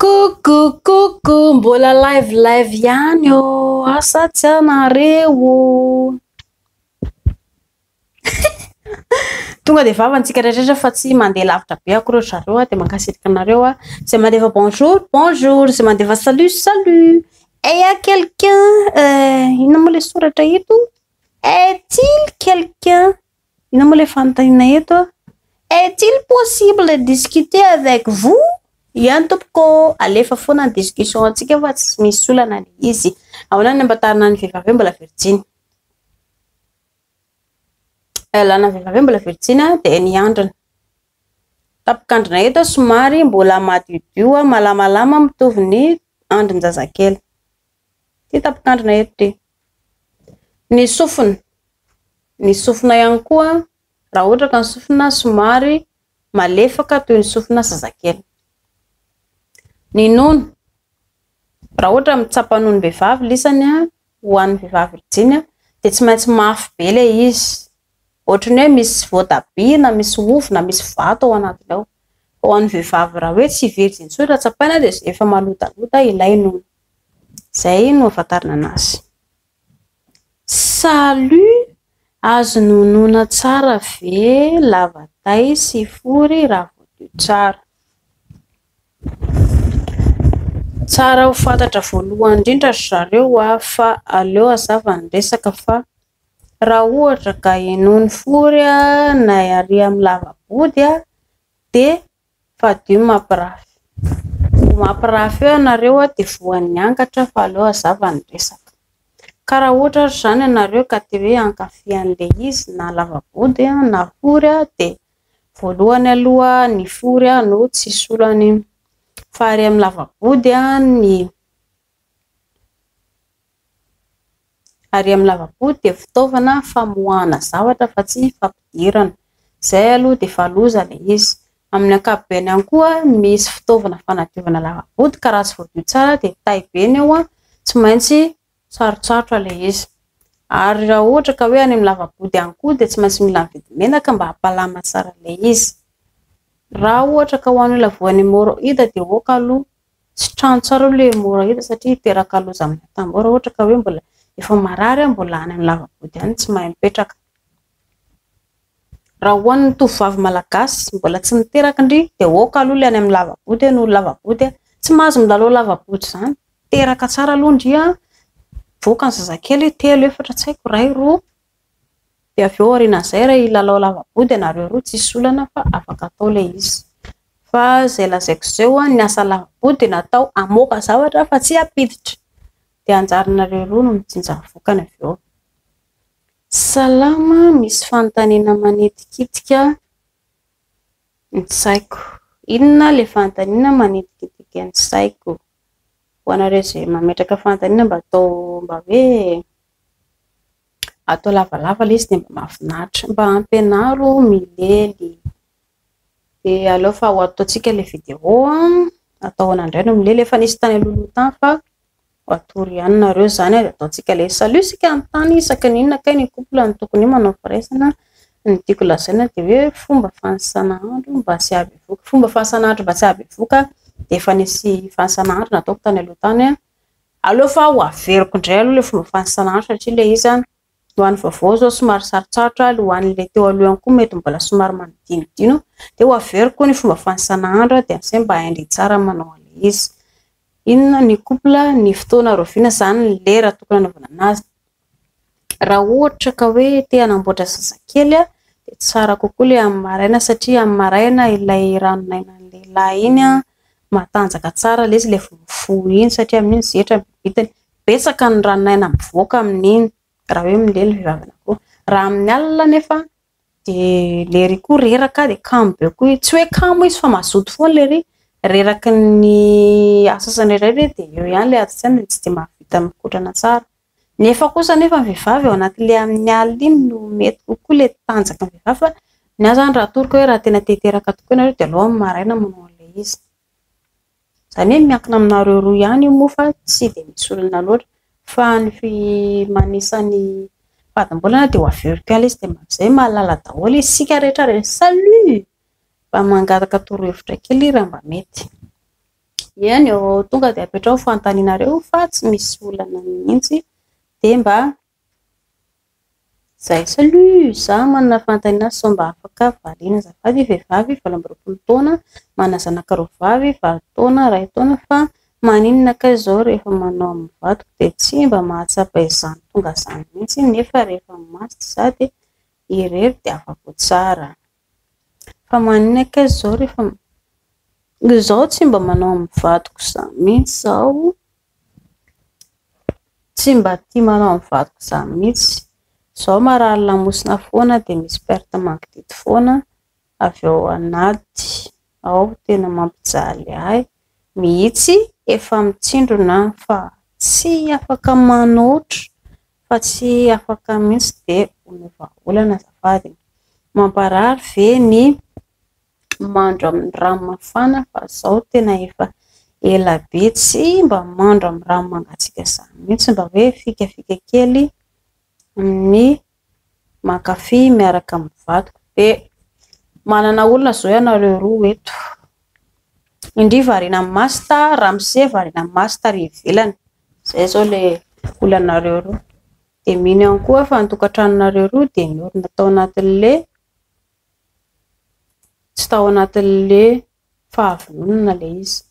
Coucou coucou mbola live live ihany ô asa tsy anareo. Tonga dia vava antsika rehetra fa tsy mandeha lavitra be akory ry zareo a, dia mankasitraka anareo a. Izay mandefa bonjour, bonjour, izay mandefa salut, salut. Et y a quelqu'un, inona moa ilay soratra eto? Est-il quelqu'un? Inona moa ilay fanontaniana eto? Est-il possible de discuter avec vous? Ihany tompoko, alefa foana ny discussion antsika fa tsy misy olana ilay izy. Ahoana ny ampatarina ny vehivavy hoe mbola virjiny? Lana vehivavy hoe mbola virjiny dia ny andriny. Tapok'andrina eto somary mbola madiodio, malamalama mitovy ny andrin-jazakely. Ity tapok'andrina eto ity. Ny sofina. Ny sofina ihany koa, raha ohatra ka ny sofina somary malefaka toy ny sofina zazakely. Ny nono. Raha ohatra mitsapa nonom-behivavy lisany ho an'ny vehivavy virjiny dia tsy maintsy mafy be ilay izy. Ohatran'ny hoe misy voatabia na misy ovy na misy vato ao anatiny ao. Fa ho an'ny vehivavy raha hoe tsy virjiny intsony raha tsapaina dia efa malodaloda ilay nono. Izay no ahafantarana anazy. Salut! Azo nonoina tsara ve lava tay sy fory raha voadio tsara? Tsara ho fantatra voalohany indrindra ry zareo a, fa aleo hazava ny resaka fa raha ohatra ka henoin'ny fory na ary amin'ny lava-body dia fadio ny mampirafy. Vao mampirafy eo ianareo dia voan'ny angatra fa aleo hazava ny resaka. Ka raha ohatra ary izany ianareo ka te hoe hankafy an'ilay izy na lava-body na fory dia voalohany aloha ny fory no tsy hisolo an'iny. Fa ary amin'ny lava-body ny Ary amin'ny lava-body dia fitaovana famoahana zavatra fa tsy fampidirana. Izay aloha dia efa loza ilay izy. Amin'ny ankapobeny ihany koa misy fitaovana fanadiovana lava-body ka raha tsy voadio tsara dia tay be ny ao, tsy maintsy sarotsarotra ilay izy. Ary raha ohatra ka hoe any amin'ny lava-body ihany koa dia tsy maintsy mila mividy menaka mba hampalama tsara ilay izy. Raha ohatra ka ho an'ny olona voan'ny hemorroïde dia ok aloha Tsy trano tsara aloha ilay hemorroïde satria hiteraka loza amin'ny atambo raha ohatra ka hoe mbola efa marary mbola any amin'ny lava-body any tsy mahay mipetraka. Raha ho an'ny tovovavy malagasy mbola tsy niteraka ndry dia ok aloha ilay any amin'ny lava-body noho ny lava-body tsy mahazo milalao lava-body izany. Teraka tsara aloha ndry mivoaka ny zazakely telo efatra tsy haiko iray roa Dia avy eo aorianan'izay raha hilalao lava-body ianareo roa tsisy olana fa afaka atao ilay izy. Fa izay lazaiko izao an, ny asa lava-body dia natao hamoaka zavatra fa tsy hampiditra. Dia anjaranareo roa no mijinja ny vokany avy eo. Salama, misy fanontaniana manitikitika ny saiko. Inona ilay fanontaniana manitikitika ny saiko? Ho anareo izay mametraka fanontaniana mba atao mba hoe Atao lavalava ilay izy dia mba mahafinaritra. Mba ampianaro milely. Dia aleo fa ho ataontsika ilay vidéo an. Atao ahoana indray no milely? Efa nisy tany alohaloha tany fa ho atoro ihany nareo izany dia ataontsika ilay izy. Salut isika anontany isaky ny inona kay ny couple no tokony manao firaisana. Ny tiako lazaina dia hoe fomba fanisana andro mba tsy hahabevoka. Fomba fanisana andro mba tsy hahabevoka dia efa nisy fanisana andro nataoko tany aloha tany an. Aleo fa ho averiko indray aloha ilay fomba fanisana andro satria ilay izy ho an'ny vaovao izao somary sarotsarotra, ho an'ilay teo aloha ihany koa mety mbola somary manadinodino. Dia ho averiko ny fomba fanisana andro dia amin'izay mba hain-dry tsara ny manao an'ilay izy. Inona ny couple, ny fotoana rahoviana izany ny lera tokony hanaovana an'azy. Raha ohatra ka hoe te hanamboatra zazakely dia tsara kokoa ilay amin'ny maraina satria amin'ny maraina ilay ranon'ainan'ny lehilahy iny matanjaka tsara ilay izy ilay vao mifoha iny satria amin'iny zetra ny bibitiny. Betsaka ny ranon'aina mivoaka amin'iny raha hoe milely ny vehivavy anankiroa. Raha amin'ny alina anefa dia lery koa reraka dia kamo be koa izy. Tsy hoe kamo izy fa mazoto foana lery. Reraky ny asa sasany iray ve dia eo ihany ilay adin-tsaina dia tsy dia mahavita mikotrana tsara. Nefa kosa anefa ny vehivavy ao anatin'ilay amin'ny alina iny no mety kokoa ilay tanjaky ny vehivavy fa ny ahy izany raha atoroko hoe raha tena te hiteraka tokoa ianareo dia aleo amin'ny maraina manao an'ilay izy. Izany hoe miankina aminareo roa ihany io moa fa tsy dia misy olana loatra. Fa ny manisa ny fadimbolana dia ho averiko ihany ilay izy dia amin'izay mahalala daholo isika rehetra rehetra. Salut! Mba mangataka torohevitra kely raha mba mety. Eny ô, tonga dia apetraho fanontanianareo fa tsy misy olana mihitsy. Dia mba izay. Salut! Izaho manana fanontaniana sao mba afaka valiana azafady. Vehivavy 28 taona, manana zanaka roa vavy, 8 taona, 1 taona fa maninona kay izao rehefa manao amin'ny vadiko dia tsy mba mahatsapa izany tonga izany mihitsy nefa rehefa masitra izaho dia irery dia afa-po tsara. Fa maninona kay izao rehefa izaho tsy mba manao amin'ny vadiko izany mihitsy izaho. Tsy mba tia manao amin'ny vadiko izany mihitsy. Izaho marary lamosina foana dia misy perte mangidihidy foana avy ao anaty ao tena mampijaly ahy mihitsy. Efa mitsindrona aho fa tsy afaka manoatra fa tsy afaka mihitsy dia omeo vahaolana azafady. Mamparary ve ny mandro amin'ny rano mafana fa izaho tena efa ela be tsy mba mandro amin'ny rano mangatsiaka izany mihitsy mba hoe fikafika kely amin'ny mankafy miaraka amin'ny vadiko. Dia manana olona izao ianareo roa eto. Indry variana amin'ny masta, ramose variana amin'ny masta ary ivelany. Izay izao ilay olanareo roa. Dia mino ihany koa aho fa ny tokantranonareo roa dia niorina tao anatin'ilay tsy tao anatin'ilay fahavononana ilay izy.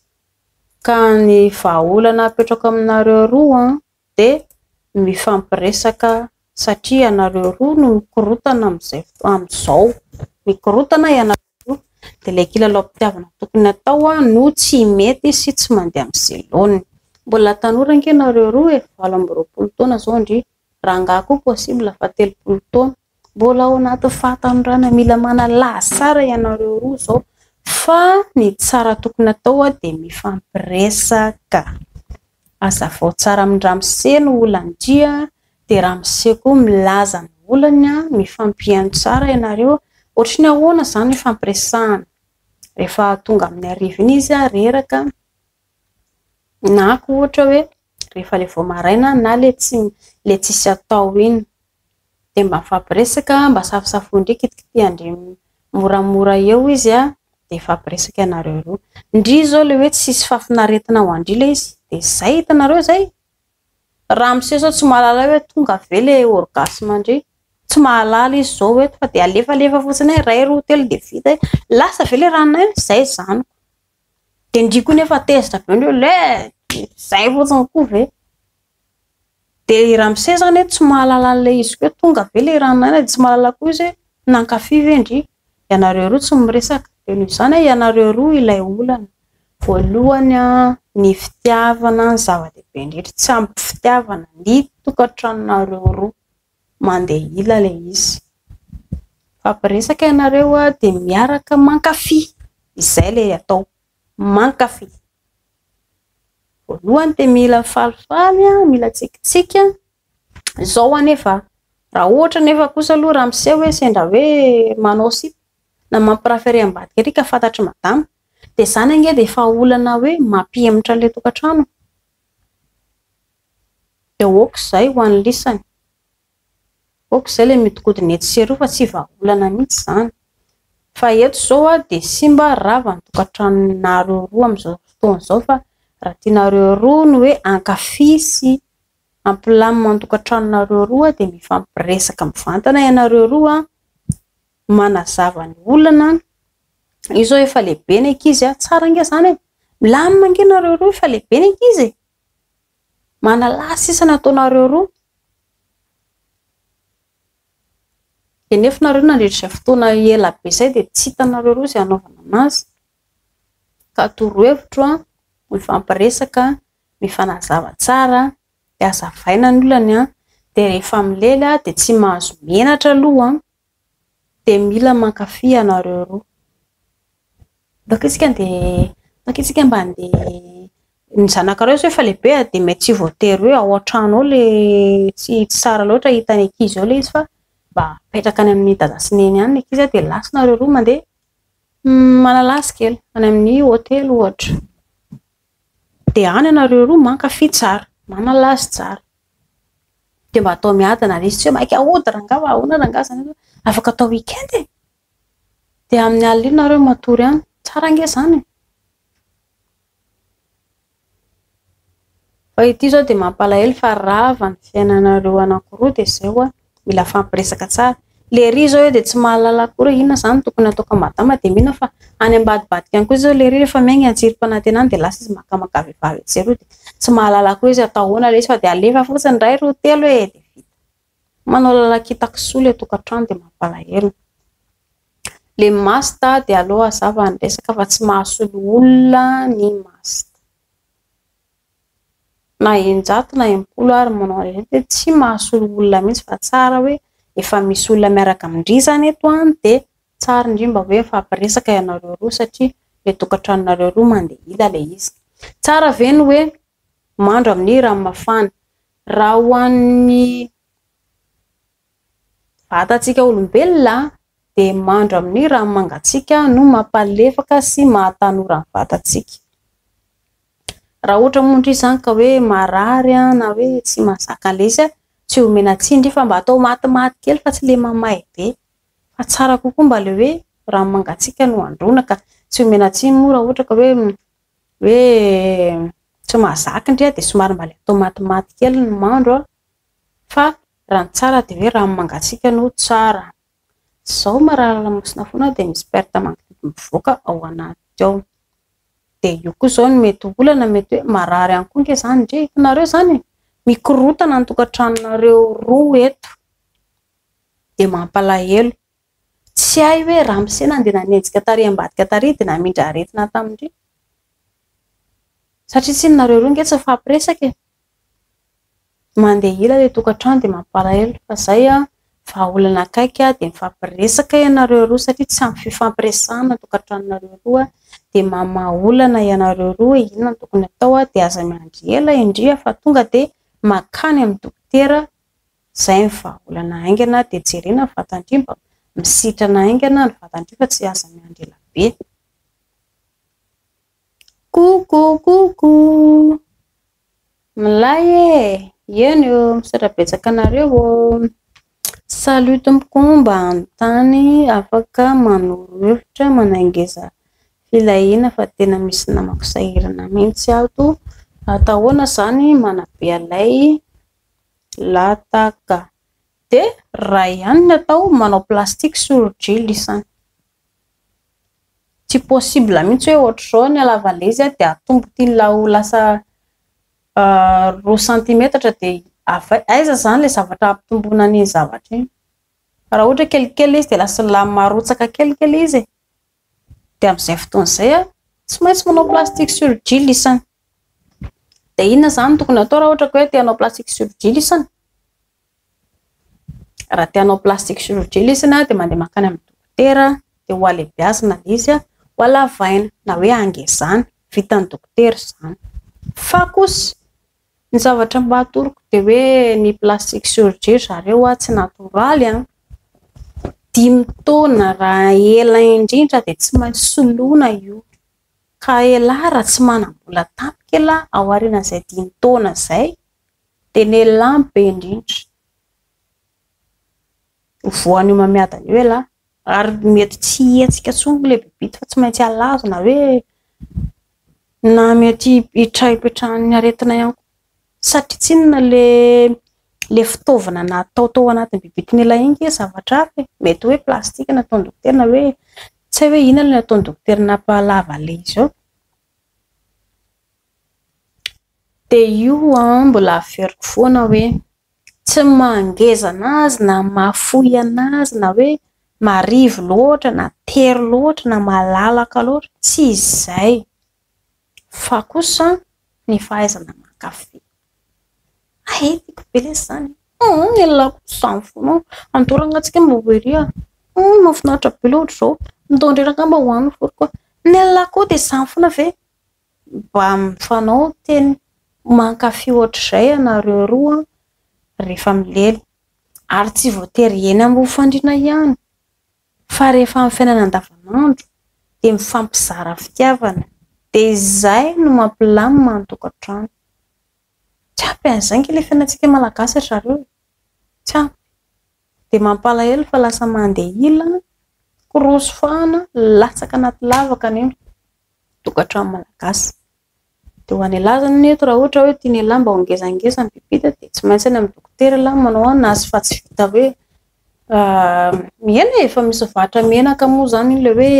Ka ny vahaolana apetrako aminareo roa dia mifampiresaka satria ianareo roa no mikorontana amin'izay fotoana amin'izao. Mikorontana ianareo roa. Dia ilay kilalaom-pitiavana tokony hatao no tsy mety sy tsy mandeha amin'izay laoniny. Mbola tanora ange ianareo roa e, 28 taona izao ndry. Rangahy koa possible fa 30 taona. Mbola ao anaty fahatanorana mila manalazy tsara ianareo roa izao fa ny tsara tokony atao dia mifampiresaka. Hazavao tsara amin-dramose ny olan-dry dia ramose koa milaza ny olany, mifampihaino tsara ianareo. Ohatry ny ahoana izany ny ifampiresahana? Rehefa tonga amin'ny hariva iny izy reraka na koa ohatra hoe rehefa ilay vao maraina na ilay tsy ilay tsisy atao iny. Dia mba mifampiresaka, mba safosafoin-dry, kitikitihan-dry moramora eo izy dia mifampiresaka ianareo roa. Ndry izao ilay hoe tsisy fahafinaretana ho an-dry ilay izy dia izay hitanareo izay. Ramose izao tsy mahalala hoe tonga ve ilay orgasme-ndry. Tsy mahalala izy izao eto fa dia alefalefa fotsiny hoe iray, roa, telo dia vita e. Lasa ve ilay ranon'aina? Izay izany. Dia ndry koa nefa tezitra be ndry hoe le izay fotsiny koa ve. Dia i ramose izany hoe tsy mahalala an'ilay izy koa hoe tonga ve ilay ranon'aina dia tsy mahalala koa izy hoe nankafy ve ndry. Ianareo roa tsy miresaka. Dia noho izany ianareo roa ilay olana. Voalohany ny fitiavana ny zava-dehibe indrindra. Tsy ampy fitiavana ny tokantranonareo roa. Mandeha ila ilay izy. Mifampiresaka ianareo dia miaraka mankafy. Izay ilay atao. Mankafy. Voalohany dia mila falifaly, mila tsikitsiky. Izao anefa, raha ohatra anefa kosa aloha ramose hoe sendra hoe manao sipa na mampirafy ery ambadika ery ka fantatr'i madama, dia izany ange dia efa olana hoe mampihemotra an'ilay tokantrano. Dia ok izay ho an'ny lisany. Ok izay ilay mihodinkodina etsy sy eroa fa tsy vahaolana mihitsy izany. Fa eto izao dia simba rava ny tokantranonareo roa amin'izao fotoana izao fa raha tianareo roa ny hoe hankafy sy hampilamina ny tokantranonareo roa dia mifampiresaka mivantana ianareo roa, manazava ny olana. Io izao efa lehibe ny ankizy, tsara ange izany e! Milamina ange nareo roa efa lehibe ny ankizy e! Manalahy sisa ny ataonareo roa. Dia nefa nareo nandritra izay fotoana ela be izay dia tsy hitanareo roa izay hanaovana anazy. Ka torohevitro an, mifampiresaka, mifanazava tsara, dia hazavaina ny olany an, dia rehefa milely dia tsy mahazo menatra aloha an, dia mila mankafy ianareo roa. Ndao isika andeha, ndao isika mba andeha, ny zanakareo izao efa lehibe dia mety tsy voatery hoe ao an-trano ao ilay tsy tsara loatra hitan'ny ankizy ao ilay izy fa mba apetraka any amin'ny dada sy neny any ny ankizy dia lasa nareo roa mandeha manala azy kely any amin'ny hotely ohatra. Dia any ianareo roa mankafy tsara, manala azy tsara. Dia mba atao miadana ilay izy, tsy hoe maika hody rangahy fa ahoana rangahy izany, afaka atao week-end e! Dia amin'ny alina iny nareo matory any, tsara ange izany e! Fa ity izao dia mampalahelo fa rava ny fiainanareo anankiroa dia izay hoa mila mifampiresaka tsara. Lery izao dia tsy mahalala akory hoe inona izany no tokony hataoko madama dia mino aho fa any ambadibadika any koa izao lery rehefa miainga ny tsirim-panantenana dia lasa izy makamaka vehivavy etsy sy eroa dia tsy mahalala akory izy atao ahoana ilay izy fa dia alefa fotsiny iray roa telo e dia vita. Manao lalan-kita-kisoa ilay tokantrano dia mampalahelo. Ilay masta dia aleo hazava ny resaka fa tsy mahasolo olona ny masta. Na 600 na 60 ary manao an'ireny dia tsy mahasolo olona mihitsy fa tsara hoe efa misy olona miaraka amin-dry izany eto an dia tsara indrindra mba hoe mifampiresaka ianareo roa satria ilay tokantranonareo roa mandeha ila ilay izy. Tsara ve ny hoe mandro amin'ny rano mafana? Raha ho an'ny vatantsika olombelona dia mandro amin'ny rano mangatsiaka no mampalefaka sy mahatanora ny vatantsika. Raha ohatra moa ndry izany ka hoe marary na hoe tsy mahazaka an'ilay izy, tsy omena tsiny ndry fa mba atao matimaty kely fa tsy ilay mamay be. Fa tsara kokoa mba ilay hoe rano mangatsiaka no androana ka tsy omena tsiny moa raha ohatra ka hoe hoe tsy mahazaka ndry dia somary mba ilay atao matimaty kely ny mandro fa raha ny tsara dia hoe rano mangatsiaka no tsara. Izao marary lamosina foana dia misy perte magnétique mivoaka ao anaty ao. Dia io koa izao no mety olana, mety hoe marary ihany koa ange izany ndry. Hitanareo izany e, mikorotana ny tokantranonareo roa eto. Dia mampalahelo. Tsy hay hoe ramose nandeha nanenjika tary ambadika tary dia namindra aretina tamin-dry. Satria tsinona nareo roa ange tsy mifampiresaka e. Mandeha ila ilay tokantrano dia mampalahelo fa izay vahaolana akaiky dia mifampiresaka ianareo roa satria tsy ampy fifampiresahana ny tokantranonareo roa dia mamaha olana ianareo roa hoe inona no tokony atao dia aza miandry ela indrindra fa tonga dia makany amin'ny dokotera izay ny vahaolana haingana dia jerena ny vatan-dry mba misitrana haingana ny vatan-dry fa tsy aza miandry ela be. Coucou coucou! Milay e! Eny ô! Misaotra betsaka anareo ô! Salut tompoko mba hanontany afaka manoro hevitra manangeza filahiana fa tena misy namako sahirana mihitsy ato. Atao ahoana izany manabe an'ilay lataka? Dia raha ihany ny atao manao plastique chirurgie lisany. Tsy possible mihitsy hoe ohatr'izao ny halavan'ilay izy dia atombo ity ho lasa 2 centimètres dia aiza izany ilay zavatra hampitomboana an'iny zavatra iny. Fa raha ohatra kelikely ilay izy dia lasa marotsaka kelikely izy e. Dia amin'izay fotoana izay tsy maintsy manao plastique chirurgie lisany. Dia inona izany no tokony atao raha ohatra ka hoe te hanao plastique chirurgie lisany? Raha te hanao plastique chirurgie lisany dia mandeha mankany amin'ny dokotera dia ho alehibiazina ilay izy, ho halavaina na hoe hangezana, vitan'ny dokotera izany. Fa kosa ny zavatra mba atoroko dia hoe ny plastique chirurgie ry zareo tsy natoraly an. 5 taona raha ela indrindra dia tsy maintsy soloina io. Ka elah raha tsy manam-bola tampoka elah ao aorianan'izay 5 taona izay dia ny elah no be indrindra. Ho voan'io homamiadana io elah. Ary mety tsy hihetsika intsony ilay bibity fa tsy maintsy halazo na hoe na mety hitrahipetrahan'ny aretina ihany koa. Satria tsinona ilay fitaovana natao tao anatin'ny bibitin'ny elah iny ange zavatra hafa e. Mety hoe plastika nataon'ny dokotera na hoe tsy hay hoe inona ilay nataon'ny dokotera nampalava an'ilay izy eo. Dia io mbola averiko foana hoe tsy mangeza anazy na mahafohy anazy na hoe marivo loatra na tery loatra na malalaka loatra, tsy izay. Fa kosa ny fahaizana mankafy. Ay, tiako be ilay izany. Elah koa izany foana. Andorana antsika mba ho ery ah. Mahafinaritra be loatra izao. Mitondra angamba ho any foriko. Ny elah koa dia izany foana ve? Mba mifanao teny mankafy ohatr'izay ianareo roa rehefa milely. Ary tsy voatery eny ambony fandriana ihany. Fa rehefa amin'ny fiainana andavanandro dia mifampizara fitiavana. Dia izay no mampilamina ny tokantrano. Tsy ampy an'izay ange ilay fiainantsika malagasy ry zareo e. Tsy ampy. Dia mampalahelo fa lasa mandeha ila, korosy fahana, latsaka anaty lavaka ny tokantrano malagasy. Dia Dia ho an'ialahy izany eto raha ohatra hoe tian'ialahy mba ho ngezangeza ny bibita dia tsy maintsy any amin'ny dokotera ialahy manao anazy fa tsy vita hoe mihena e, efa misy vatra menaka moa izany ilay hoe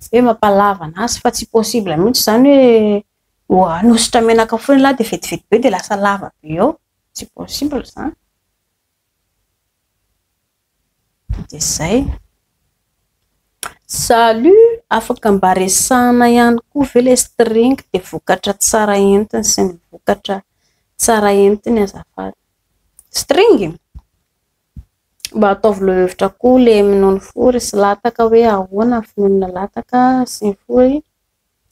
hoe mampalava anazy fa tsy possible mihitsy izany hoe hanosotra menaka foana ialahy dia vetivety be dia lasa lava be eo, tsy possible izany. Dia izay. Salut! Afaka mba resahana ihany koa ve ilay string dia vokatra tsara entiny sy ny vokatra tsara entiny azafady. String? Mba ataovy lohahevitra koa ilay minono fory sy lataka hoe ahoana ny finoana lataka sy ny fory.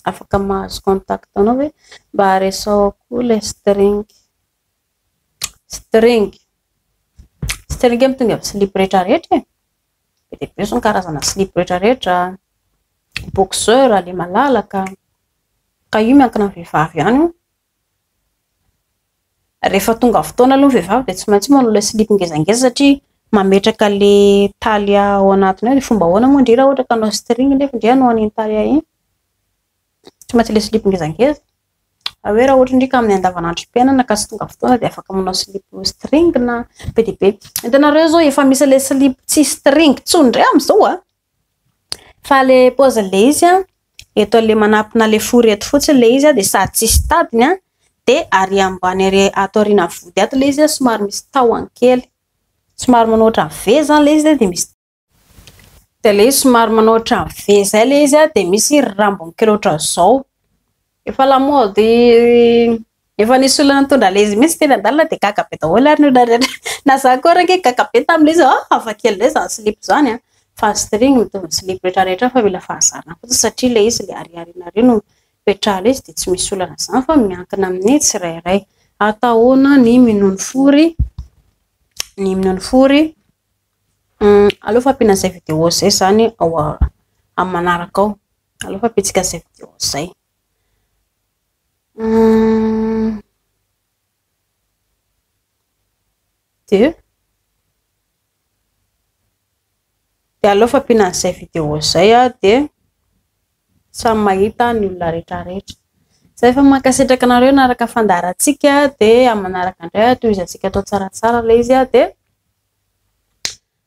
Afaka mahazo contact anao ve? Mba resaho koa ilay string. String. String mitovy amin'ny slip rehetra rehetra e. Be dia be izao ny karazana slip rehetra rehetra. Boxeur, ilay malalaka. Ka io miankina amin'ny vehivavy ihany io. Rehefa tonga fotoana aloha ny vehivavy dia tsy maintsy manao ilay slip ngezangeza satria mametraka ilay taille ao anatiny ao. Ny fomba ahoana moa ndry raha ohatra ka hanao string nefa ndry hanao an'iny taille iny? Tsy maintsy ilay slip ngezangeza. Raha hoe raha ohatra ndry ka amin'ny andavanandrom-piainana ka tsy tonga fotoana dia afaka manao slip string na be dia be. Hitanareo izao efa misy ilay slip tsy string intsony indray amin'izao a. Fa ilay paozin'ilay izy a, eto ilay manapina ilay fory eto fotsiny ilay izy a, dia sady tsisy tadiny a, dia ary ambany ary ato aoriana vody ato ilay izy a, somary misy tahony kely. Somary manao ohatran'ny V izany ilay izy dia misy dia ilay izy somary manao ohatran'ny V izay ilay izy dia misy rambony kely ohatran'izao. Efa lamaody efa nisy olona nitondra ilay izy mihitsy teny an-dalana dia gaga be daholo ary ny olona rehetra. Na izaho koa ary ange gaga be tamin'ilay izy, ah hafa kely indray izany slip izany an. Fa ny string mitovy ny slip rehetra rehetra fa mila fahazarana fotsiny satria ilay izy ilay ariariana ary no ipetrahana izy dia tsy misy olana izany fa miankina amin'ny tsirairay. Atao ahoana ny minono fory? Ny minono fory Aleo fa ampiana an'izay vidéo izay izany ao amin'ny manaraka ao. Aleo fa ampiantsika an'izay vidéo izay. Dia dia aleo fa ampiana an'izay vidéo izay dia samy mahita ny olona rehetra rehetra. Izay fa mankasitraka anareo nanaraka ny fandaharantsika dia amin'ny manaraka indray tohizantsika atao tsaratsara ilay izy dia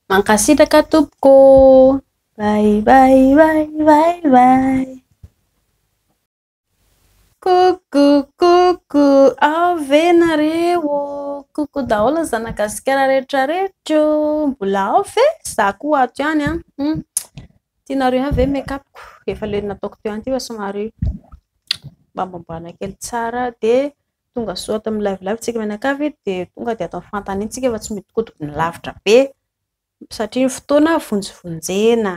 Mankasitraka tompoko ô. Bye bye bye bye bye. Coucou coucou ao ve nareo ô? Coucou daholo ny zanak'i Gasikara rehetra rehetra ô! Mbola ao ve? Za koa ato ihany an! Tianareo ihany ve ny make-up-ko? Efa ilay nataoko teo ihany ity fa somary mba amboamboarina kely tsara dia Tonga soa ato amin'ny live live tsika mianakavy dia tonga dia atao fanontaniana tsika fa tsy mihodinkodina lavitra be satria ny fotoana vonjivonjena.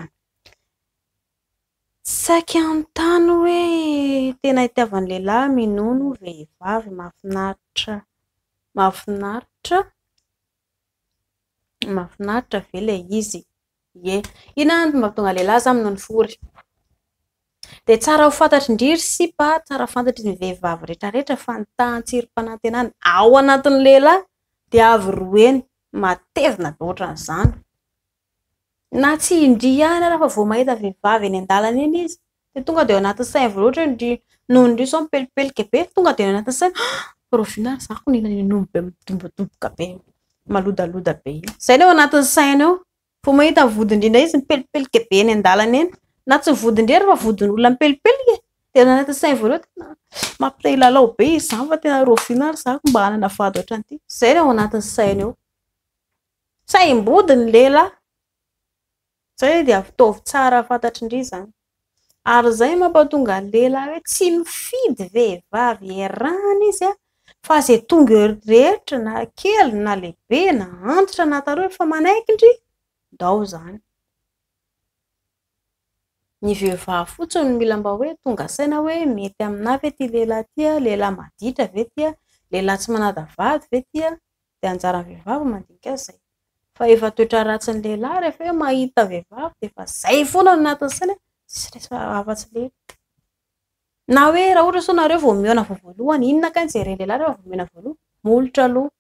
Saika hanontany hoe tena itiavan'ny lehilahy minono vehivavy mahafinaritra mahafinaritra mahafinaritra ve ilay izy? Ie. Inona no mahatonga lehilahy za minono fory? Dia tsara ho fantatry ndry ry sipa, tsara ho fantatry ny vehivavy rehetra rehetra fa ny tahan-tsirim-panantenana ao anatin'ny lehilahy dia avo roa heny, matevina be ohatran'izany. Na tsy ndry ihany ary fa vao mahita vehivavy eny an-dalana eny izy dia tonga dia ao anatin'ny sainy voalohany ohatra hoe ndry noho ndry izao mipelipelika be, tonga dia ao anatin'ny sainy ah rahoviana ary izaho nihinana iny omby be midobodoboka be, malodaloda be iny. Izay no ao anatin'ny sainy ao. Vao mahita ny vodin-drindra izy mipelipelika be eny an-dalana eny. Na tsy ny vodin-dry ary fa vodin'olona mipelipelika e. Dia ao anatin'ny sainy voalohany tena mampite hilalao be izy izany fa tena rahoviana ary izaho mba hanana vady ohatran'ity. Izay no ao anatin'ny sainy ao. Saim-body ny lehilahy. Izay dia ataovy tsara fantatry ndry izany. Ary izay no mampatonga ny lehilahy hoe tsy mifidy vehivavy iarahana izy fa izay tonga eo rehetra na kely na lehibe na antitra na tanora efa manaiky ndry, ndao izany. Ny vehivavy fotsiny no mila mba hoe tonga saina hoe mety aminà ve ity lehilahy ity, lehilahy maditra ve ity, lehilahy tsy manada vady ve ity, dia anjaran'ny vehivavy no mandinika azy izay. Fa efa toetra ratsin'ny lehilahy rehefa hoe mahita vehivavy dia efa izay foana no anatin'ny sainy hoe tsisy resaka afa-tsy ilay. Na hoe raha ohatra izao nareo vao mihaona vao voalohany, inona kay no jeren'ny lehilahy rehefa vao mihaona voalohany? Molotra aloha.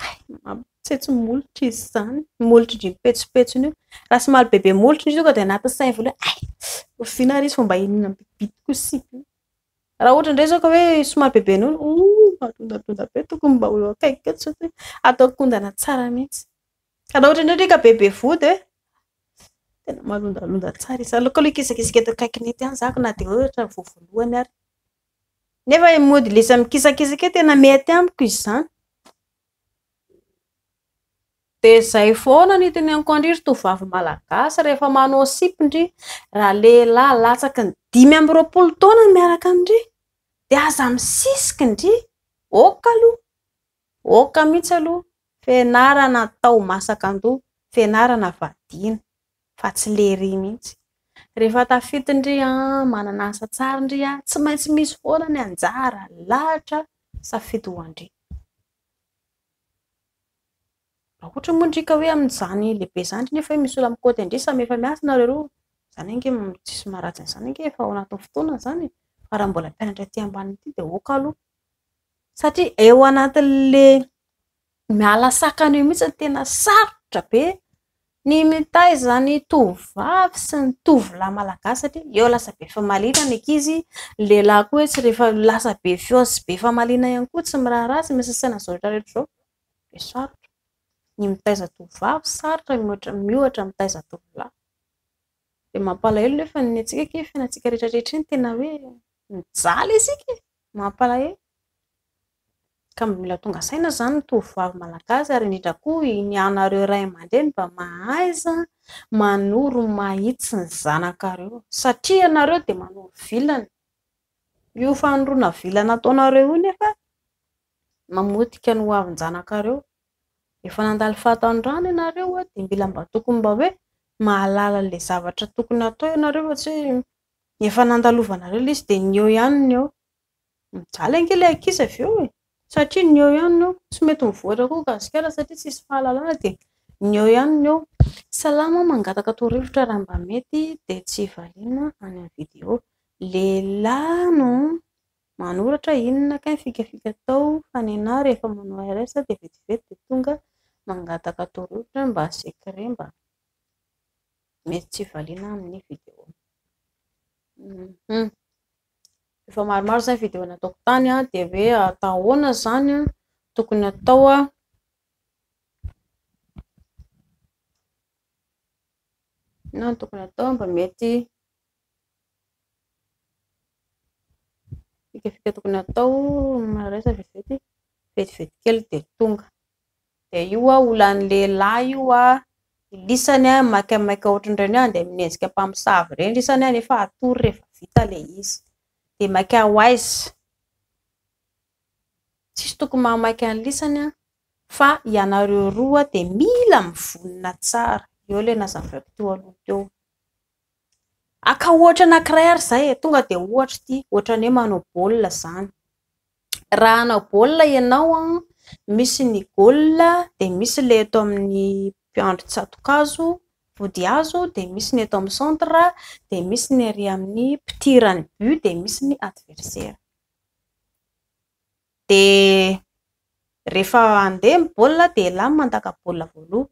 Hay, mampitsetsy molotra izy izany. Ny molotr'indry mipetsopetsona io. Raha somary bebe molotra izy tonga dia anatin'ny sainy voalohany, hay, oviana ary izy vao mba hihinana bibitiko sipa io. Raha ohatra indray izao ka hoe somary bebe nono, oh malondalonda be, tokony mba ho eo akaikiko eto satria ataoko ondana tsara mihitsy. Ka raha ohatra indray ka bebe vody e, tena malondalonda tsara izy. Aleoko aloha hikisakisaka eto akaikiny eto ihany za na dia hoe ohatra vao voalohany ary. Nefa mody ilay izy mikisakisaka eo tena mety amiko izy izany. Dia izay foana no iteneniko an-dry ry tovovavy malagasy rehefa manao sipa ndry, raha lehilahy latsaky ny 25 taona no miaraka amin-dry dia aza misisika ndry, ok aloha, ok mihitsy aloha, fianarana atao masaka an-doha, fianarana vadiana fa tsy lery mihitsy. Rehefa tafita ndry an, manana asa tsara ndry an, tsy maintsy misy foana ny anjara lahatra safidy ho an-dry. Raha ohatra moa ndry ka hoe amin'izany lehibe izany ndry nefa hoe misy olona mikaoty an-dry samy efa miasa nareo roa, izany ange tsisy maharatsy an'izany ange efa ao anatin'ny fotoanany izany e. Fa raha mbola mpianatra aty ambany aty dia ok aloha. Satria eo anatin'ilay miala sakana eo mihitsy no tena sarotra be ny mitaiza ny tovovavy sy ny tovolahy malagasy satria eo lasa be famaliana ny ankizy, ny lehilahy koa hoe tsy rehefa lasa be feo sy be famaliana ihany koa tsy miraharaha, tsy misy saina izao rehetra rehetra izao. Dia sarotra. Ny mitaiza tovovavy sarotra miohatra mitaiza tovolahy. Dia mampalahelo nefa ny antsika ange fiainantsika rehetra rehetra iny tena hoe mijaly isika e! Mampalahelo. Ka mila tonga saina izany ny tovovavy malagasy ary indrindra koa ny anareo ray aman-dreny mba mahaiza manoro mahitsy ny zanakareo satria ianareo dia manoro vilana. Io fanoroana vilana ataonareo io nefa mamotika ny hoavin-janakareo. Efa nandalo fahatanorana ianareo dia mila mba tokony mba hoe mahalala an'ilay zavatra tokony hatao ianareo fa tsy hoe efa nandalovanareo ilay izy dia ny eo ihany ny eo. Mijaly ange ilay ankizy avy eo e! Satria ny eo ihany ny eo. Tsy mety mivoatra koa Gasikara satria tsisy fahalalana dia ny eo ihany ny eo. Salama, mangataka torohevitra raha mba mety dia tsy valiana any amin'ny vidéo. Lehilahy no manoratra inona kay ny fikafika atao fa ny anahy rehefa manao RS dia vetivety dia tonga mangataka torohevitra mba secret mba mety tsy valiana amin'ny vidéo. Efa maromaro izay ny vidéo nataoko tany dia hoe atao ahoana izany tokony atao inona no tokony atao mba mety fikafika tokony atao RS vetivety vetivety kely dia tonga. Dia io olan'ny lehilahy io lisany maikamaika ohatran'ireny hoe handeha manenjika mpamosavy ireny lisany nefa hatory rehefa vita ilay izy. Dia maika ho aiza? Tsisy tokony mahamaika ny lisany fa ianareo roa dia mila mivonona tsara. Eo ilay nazavaiko teo aloha teo. Haka ohatra anankiray ary izay e, tonga dia ohatra ity, ohatran'ny hoe manao baolina izany. Raha hanao baolina ianao, misy ny goal, dia misy ilay eto amin'ny mpiandry tsato-kazo, vodihazo, dia misy ny eto amin'ny centre, dia misy ny ery amin'ny mpitira ny but, dia misy ny adversaire. Dia rehefa handeha ny baolina dia elah no mandaka baolina voalohany.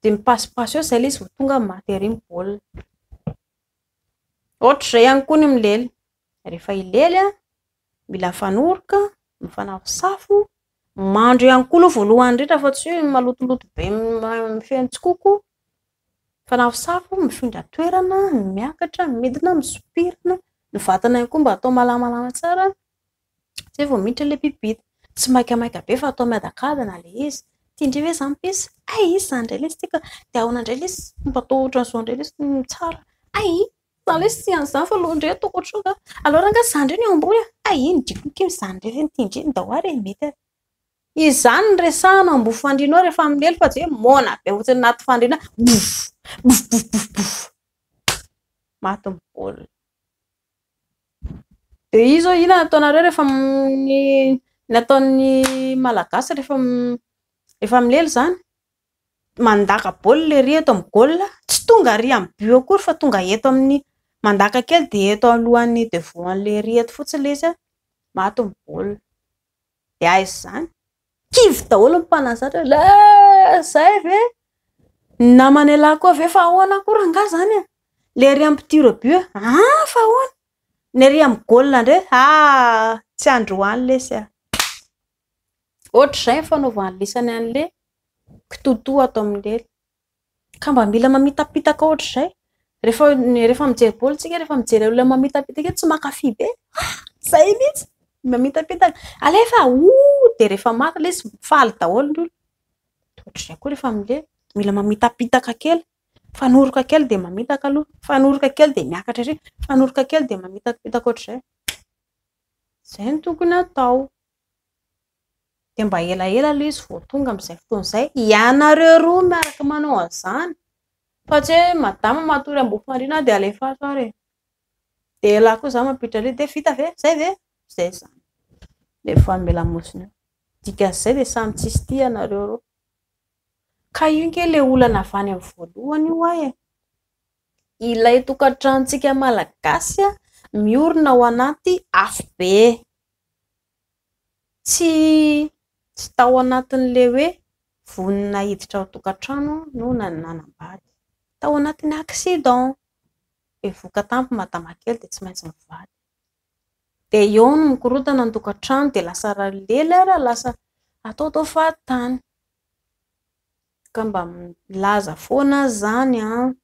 Dia mipasipasy eo izay ilay izy vao tonga maty ery ny baolina. Ohatr'izay ihany koa ny milely. Rehefa hilely, mila mifanoroka, mifanafosafo, mandro ihany koa aloha voalohany indrindra fa tsy hoe malotoloto be feno tsikoko. Mifanafosafo, mifindra toerana, miakatra, midina, misopirana, ny vatana ihany koa mba atao malamalama tsara. Izay vao miditra ilay bibita. Tsy maikamaika be fa atao miadakadana ilay izy. Ity indray ve izany pisa? Hay, izany indray ilay izy tiako. Dia ahoana indray ilay izy? Mba atao ohatran'izao indray ilay izy tsara. Hay, izaho ilay izy tsy an'izany fa aleo indray ataoko ohatr'izao angaha. Aleo rangahy izany indray no eo ambony e. Hay, ny dikiko iny izany indray ve no tian-dry? Ndao ary e, mety ary. Izany no resahana ao ambony fandriana ao rehefa milely fa tsy hoe moana be ohatran'ny anaty fandriana. Bouf, bouf, bouf, bouf, bouf. Maty ny baolina. Dia io izao inona no ataonareo rehefa ny ny ataon'ny Malagasy rehefa rehefa milely izany? Mandaka baolina ery eto amin'ny goal, tsy tonga ary amin'ny but akory fa tonga eto amin'ny mandaka kely dia eto alohan'ny devant an'ilay ery eto fotsiny ilay izy, maty ny baolina. Dia aiza izany? Kivy daholo ny mpanazatra hoe le izay ve? Ny naman'ialahy koa ve fa ahoana koa rangahy izany e? Ilay ery amin'ny tir au but, ah fa ahoana? Ny ery amin'ny goal indray, ah! Tsy androany lesy ah! Ohatr'izay ny fanaovan'ny lisany an'ilay kitoatoa ato amin'ny lela. Ka mba mila mamitapitaka ohatr'izay. Rehefa rehefa mijery baolina isika, rehefa mijery olona mamitapitaka eo, tsy mankafy be. Ah! Izay mihitsy! Mamitapitaka. Alefa! Ouh! Dia rehefa maty ilay izy, faly daholo ny olona. Ohatr'izay koa rehefa milely. Mila mamitapitaka kely. Mifanoroka kely dia mamitaka aloha. Mifanoroka kely dia miakatra ery. Mifanoroka kely dia mamitapitaka ohatr'izay. Izay no tokony hatao. Dia mba elaela aloha izy vao tonga amin'izay fotoana izay. Ianareo roa miaraka manao an'izany. Fa tsy hoe madama matory ambony fandriana dia alefaso ary e. Dia elah koa izaho mampiditra an'io dia vita ve? Izay ve? Izay izany. Ilay fanome lamosina io. Dikan'izay dia samy tsisy tia ianareo roa. Ka io ange ilay olana avy any amin'ny voalohany io hoa e. Ilay tokantranontsika malagasy miorina ao anaty afobe. Tsy tsy tao anatin'ilay hoe vonona hiditra ao an-tokantrano no nanambady. Tao anatin'ny accident. Bevohoka tampoka madama kely dia tsy maintsy mivady. Dia eo no mikorontana ny tokantrano dia lasa lela ary lasa ataotao fahatany. Ka mba milaza foana aho izany an,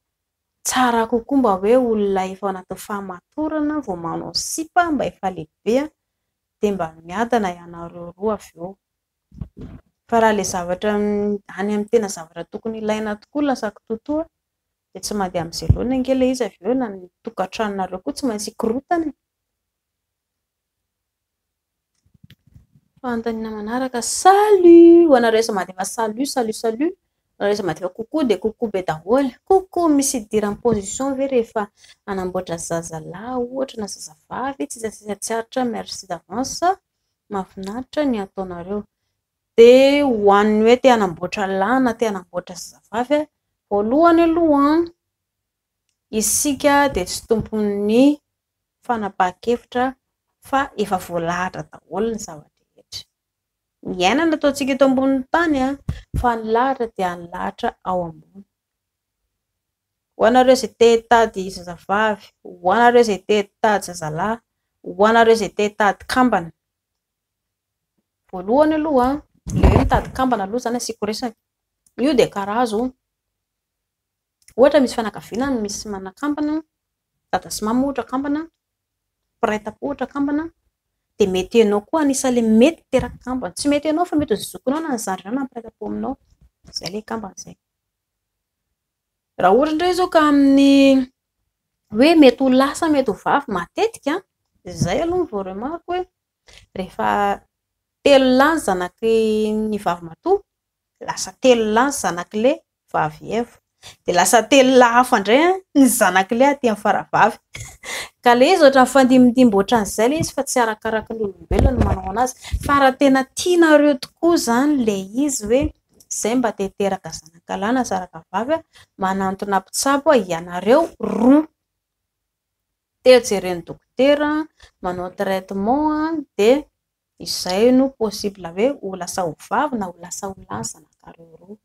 tsara kokoa mba hoe olona efa ao anatin'ny fahamatorana vao manao sipa mba efa lehibe dia mba miadana ianareo roa avy eo. Fa raha ilay zavatra any amin'ny tena zavatra tokony ilaina tokoa lasa kitoatoa dia tsy mandeha amin'izay laoniny ange ilay izy avy eo na ny tokantranonareo koa tsy maintsy hikorontana e. Fanontaniana manaraka, salut! Ho anareo izay mandefa salut, salut, salut. Ho anareo izay mandefa coucou dia coucou be daholo. Coucou, misy idiran'ny position ve rehefa hanamboatra zazalahy ohatra na zazavavy? Tsy hita tsy aritra, merci d'avance. Mahafinaritra ny ataonareo. Dia ho an'ny hoe te hanamboatra lahy na te hanamboatra zazavavy, voalohany aloha isika dia tsy tompon'ny fanapahan-kevitra fa efa voalahatra daholo ny zava-drehetra. Ny aina no ataontsika eto ambonin'ny tany fa ny lahatra dia ny lahatra ao ambony. Ho anareo izay te hitady zazavavy, ho anareo izay te hitady zazalahy, ho anareo izay te hitady kambana. Voalohany aloha, ilay hoe mitady kambana aloha izany asiako resaka. Io dia karazo. Ohatra misy fianakaviana misy manana kambana, dada sy mama ohatra kambana, mpiray tampo ohatra kambana, dia mety ianao koa anisan'ilay mety hiteraka kambana. Tsy mety ianao fa mety ho zokinao na ny zandrinao na ny mpiray tampo aminao. Izay ilay kambana izay. Raha ohatra indray izao ka amin'ny hoe mety ho lahy sa mety ho vavy matetika, izay aloha no voaremariko hoe rehefa telo lahy ny zanaky ny vavimatoa, lasa telo lahy ny zanak'ilay vavy Eva. Dia lasa telo lahy hafa indray ny zanak'ilay aty amin'ny faravavy. Ka ilay izy ohatran'ny mifandimbindimby ohatran'izay ilay izy fa tsy arakaraky ny olombelona no manao an'azy. Fa raha tena tianareo tokoa izany ilay izy hoe izay mba te hiteraka zanaka lahy na zanaka vavy, manantona mpitsabo ianareo roa. Te jeren'ny dokotera, manao traitement dia izay no possible hoe ho lasa ho vavy na ho lasa ho lahy ny zanakareo roa.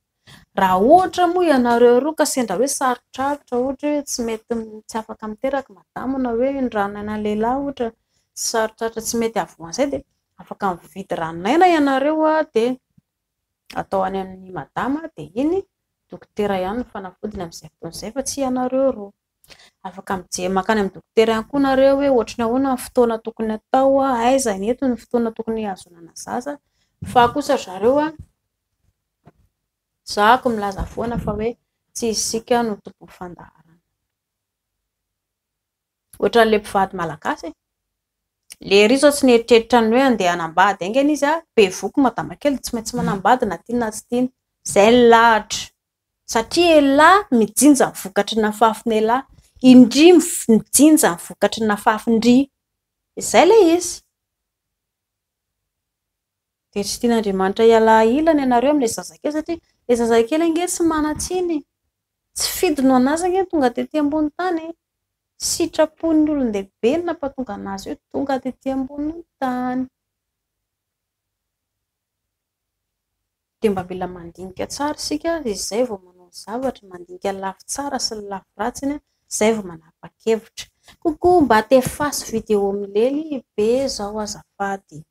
Raha ohatra moa ianareo roa ka sendra hoe sarotrarotra, ohatra hoe tsy mety tsy afaka miteraka madama na hoe ny ranon'aina lehilahy ohatra sarotrarotra tsy mety havoan'izay dia afaka mividy ranon'aina ianareo dia atao any amin'ny madama dia iny dokotera ihany no fanafodiny amin'izay fotoana izay fa tsy ianareo roa. Afaka mijery mankany amin'ny dokotera ihany koa nareo hoe ohatry ny ahoana ny fotoana tokony hatao, aiza ny eto ny fotoana tokony hihazonana zaza. Fa kosa ry zareo an, zahako milaza foana fa hoe tsy isika no tompon'ny fandaharana. Ohatran'ilay mpivady malagasy e. Lery io izao tsy nieritreritra ny hoe handeha hanambady haingana izy an, bevohoka madama kely dia tsy maintsy manambady na tiany na tsy tiany. Izay ny lahatra. Satria elah mijinja ny vokatry ny nafafin'elah, indry mijinja ny vokatry ny nafafin-dry. Izay ilay izy. Dia tsy tian'Andriamanitra hiala ilany ianareo amin'ilay zazakely satria ilay zazakely ange tsy manan-tsiny e. Tsy fidiny ho an'azy ange ny tonga tety ambony tany e. Sitrapon'ny olon-dehibe no nampatonga an'azy hoe tonga tety ambonin'ny tany. Dia mba mila mandinika tsara isika izay vao manao zavatra, mandinika ny lafy tsara sy ny lafy ratsiny izay vao manapa-kevitra. Coucou, mba alefaso vidéo milely be zao azafady.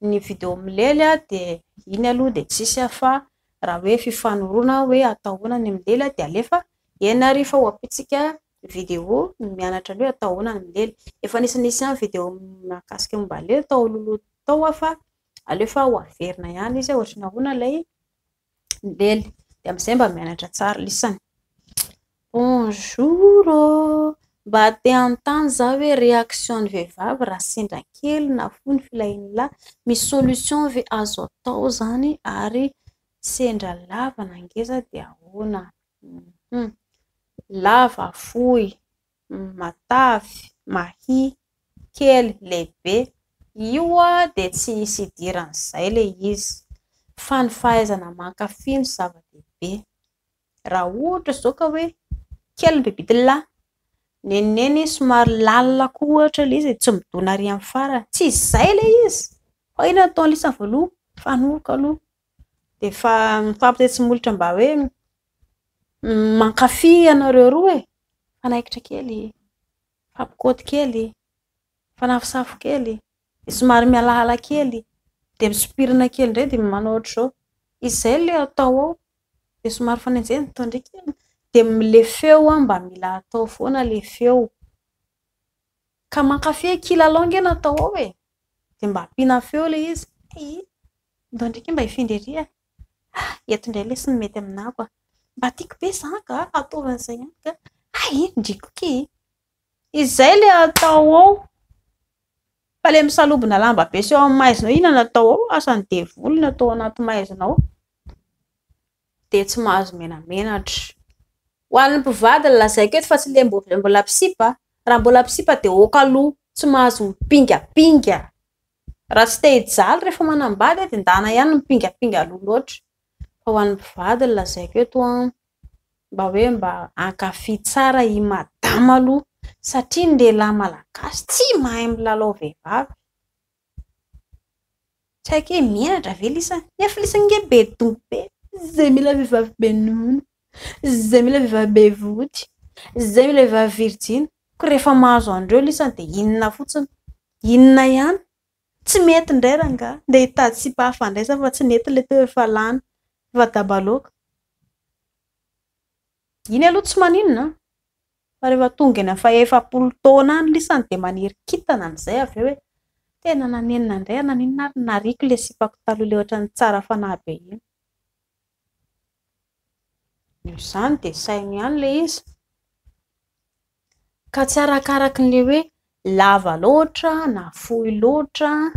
Ny vidéo milely dia iny aloha dia tsisy fa raha hoe fifanoroana hoe atao ahoana ny milely dia alefa, eny ary fa ho ampiantsika vidéo mianatra ny hoe atao ahoana ny milely. Efa nisinisy ihany ny vidéo mahakasika momba an'ilay tao alohaloha tao fa aleo fa ho averina ihany izy hoe ohatran'ny ahoana ilay milely, dia amin'izay mba mianatra tsara lisany. Bonjour ô! Mba te hanontany izaho hoe réaction-n'ny vehivavy raha sendra kely na fohy ny filahian'ny lahy, misy solution ve azo atao izany ary sendra lava na ngeza dia ahoana? Lava, fohy, matavy, mahia, kely, lehibe, io dia tsy misy idiran'izay ilay izy fa ny fahaizana mankafy no zava-dehibe. Raha ohatra izao ka hoe kely ny bibitin'ilay, nen'i Neny somary lalina koa ohatra ilay izy e, tsy midona ary amin'ny farany, tsy izay ilay izy! Fa inona no ataon'lisany voalohany? Mifanoroka aloha. Dia mifampitetsy molotra mba hoe mankafy ianareo roa e, mifanaikitra kely, mifampikaoty kely, mifanafosafo kely, dia somary mialaala kely, dia misopirana kely indray dia manao ohatr'izao. Izay ilay atao ao. Dia somary mifanenjehina, atao indray kely. Dia ilay feo mba mila atao foana ilay feo. Ka mankafy kilalao ange no atao ao e! Dia mba ampiana feo ilay izy. Hay! Ndao ndray akia mba hifindra ery e! Ah! Eto indray lesy no mety aminako a! Mba tiako be izany ka! Ataovy an'izay ihany ka! Hay! Ndry koa akia! Izay ilay atao ao. Fa ilay misalobona lamba be sy eo amin'ny maizina eo, inona no atao ao? Asan'ny devoly no atao anaty maizina ao. Dia tsy mahazo menamenatra. Ho an'ny mpivady no lazaiko eto fa tsy ilay mbola mpisipa. Raha mbola mpisipa dia ok aloha, tsy mahazo mipingapinga. Raha tsy te hijaly rehefa manambady dia ndana ihany mipingapinga aloha loatra. Fa ho an'ny mpivady no lazaiko eto an, mba hoe mba hankafy tsara i madama aloha satria ny lehilahy malagasy tsy mahay milalao vehivavy. Tsy haiko hoe menatra ve lisany? Nefa lisany ange be donko be. Zay mila vehivavy be nono, zay mila vehivavy be vody, zay mila vehivavy virjiny. Ko rehefa mahazo an'ireo lisany dia inona fotsiny? Inona ihany? Tsy mety indray rangahy. Ndeha hitady sipa hafa indray za fa tsy nety ilay teo efa lany, efa dabaloaka. Iny aloha tsy maninona an! Fa rehefa tonga eny amin'ny faha-efapolo taona any lisany dia maniry kintana amin'izay avy eo hoe tena nanenina indray aho, naninona ary nariako ilay sipako taloha ilay ohatran'ny tsara fanahy be iny. Noho izany dia saino ihany ilay izy. Ka tsy arakarakin'ilay hoe lava loatra na fohy loatra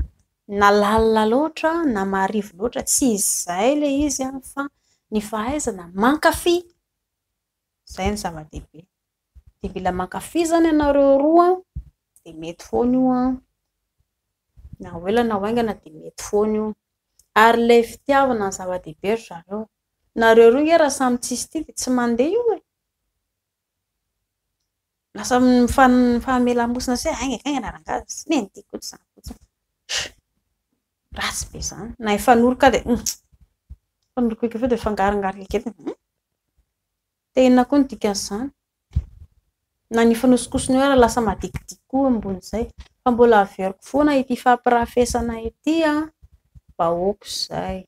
na lalina loatra na marivo loatra, tsy izay ilay izy an, fa ny fahaizana mankafy, izay no zava-dehibe. Dia mila mankafy izany ianareo roa dia mety foana io an, na ho ela na ho haingana dia mety foana io. Ary ilay fitiavana no zava-dehibe ry zareo. Nareo roa ange raha samy tsisy tia dia tsy mandeha io e. Lasa mifamelamosina sy hoe haingankaingana rangahy, tsy neny ity koa tsy izany fotsiny. Ratsy be izany. Na hifanoroka dia mifanoroka kely dia mifangarongarona kely. Dia inona koa no dikan'izany? Na ny hifanosokosona eo ary lasa madikidiky koa ambonin'izay. Fa mbola averiko foana ity fampirafesana ity an, mba aok'izay.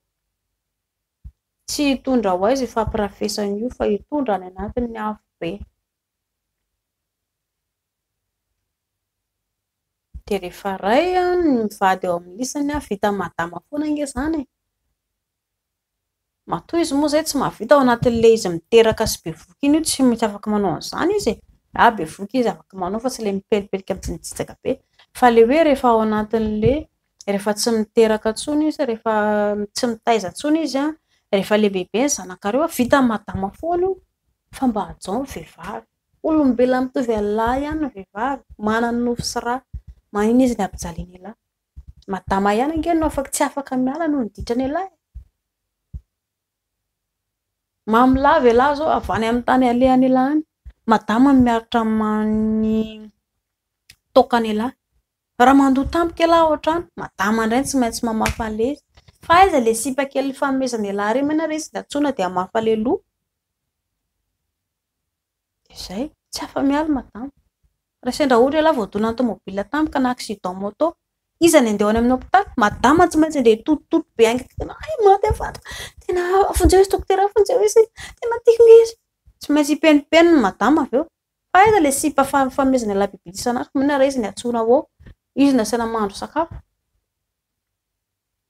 Tsy hitondra ho aiza io fampirafesana io fa hitondra any anatin'ny afobe. Dia rehefa ray ny mivady eo amin'ny lisany, vita madama foana ange izany e. Matoa izy moa izay tsy mahavita ao anatin'ilay izy miteraka sy bevohoka iny io tsy mety afaka manao an'izany izy e. Na bevohoka izy afaka manao fa tsy ilay mipelipelika mijijaka be. Fa ilay hoe rehefa ao anatin'ilay rehefa tsy miteraka intsony izy, rehefa tsy mitaiza intsony izy an, rehefa lehibebe ny zanakareo an, vitan'ny madama foana io. Fa mba hajao ny vehivavy. Olombelona mitovy amin'ny lahy ihany ny vehivavy, manana nofo sy rà. Maninona izy no ampijalian'ialahy? Madama ihany ange no afaka tsy afaka miala noho ny ditran'ialahy e. Mamy lava ialahy izao avy any amin'ny tany alehan'ialahy any. Madama no miaritra ny toakan'ialahy. Raha mandoa tampoka ialahy ao an-trano, madama indray no tsy maintsy mamafa an'ilay izy. Fa aiza ilay sipa kely nifanomezan'ialahy ireny moa nareo izy nantsoina dia hamafa ilay loha? Dia izay, tsy afa-miala madama. Raha sendra ohatra ialahy voadonan'ny tomobila tampoka na accident moto, iza no handeha ho any amin'ny hopitaly? Madama tsy maintsy handeha hitotitoto be haingana. Hay maty aho vadiko! Tena vonjeo izy dokotera, vonjeo izy! Tena tiako nge izy! Tsy maintsy hipenimpenina madama avy eo. Fa aiza ilay sipa fanomezana ilay biby isan'andro? Maninona raha izy no antsoina ho ao? Izy no asaina mahandro sakafo.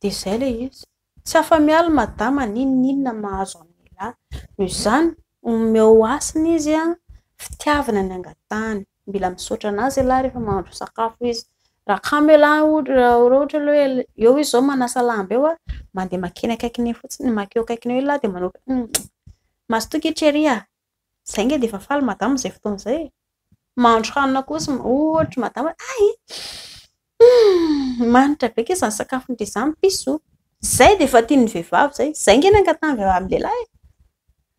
Dia izay ilay izy. Tsy afa-miala madama n'inon'inona mahazo an'ialahy. Noho izany, omeo hasina izy, fitiavana ny angatahany. Mila misaotra an'azy ialahy rehefa mahandro sakafo izy. Raha kamo ialahy ohatra hoe eo izy izao manasa lamba eo, mandeha mankeny akaikiny eo fotsiny, mankeo akaikiny eo ialahy dia manao mazotoa akia chérie a! Izay ange dia efa faly madama amin'izay fotoana izay e! Mahandro hanina koa izy ohatra madama hay! Manitra be akia izany sakafon-dry izany piso! Izay dia efa tian'ny vehivavy izay. Izay ange no angatahan'ny vehivavy amin'ny lehilahy e!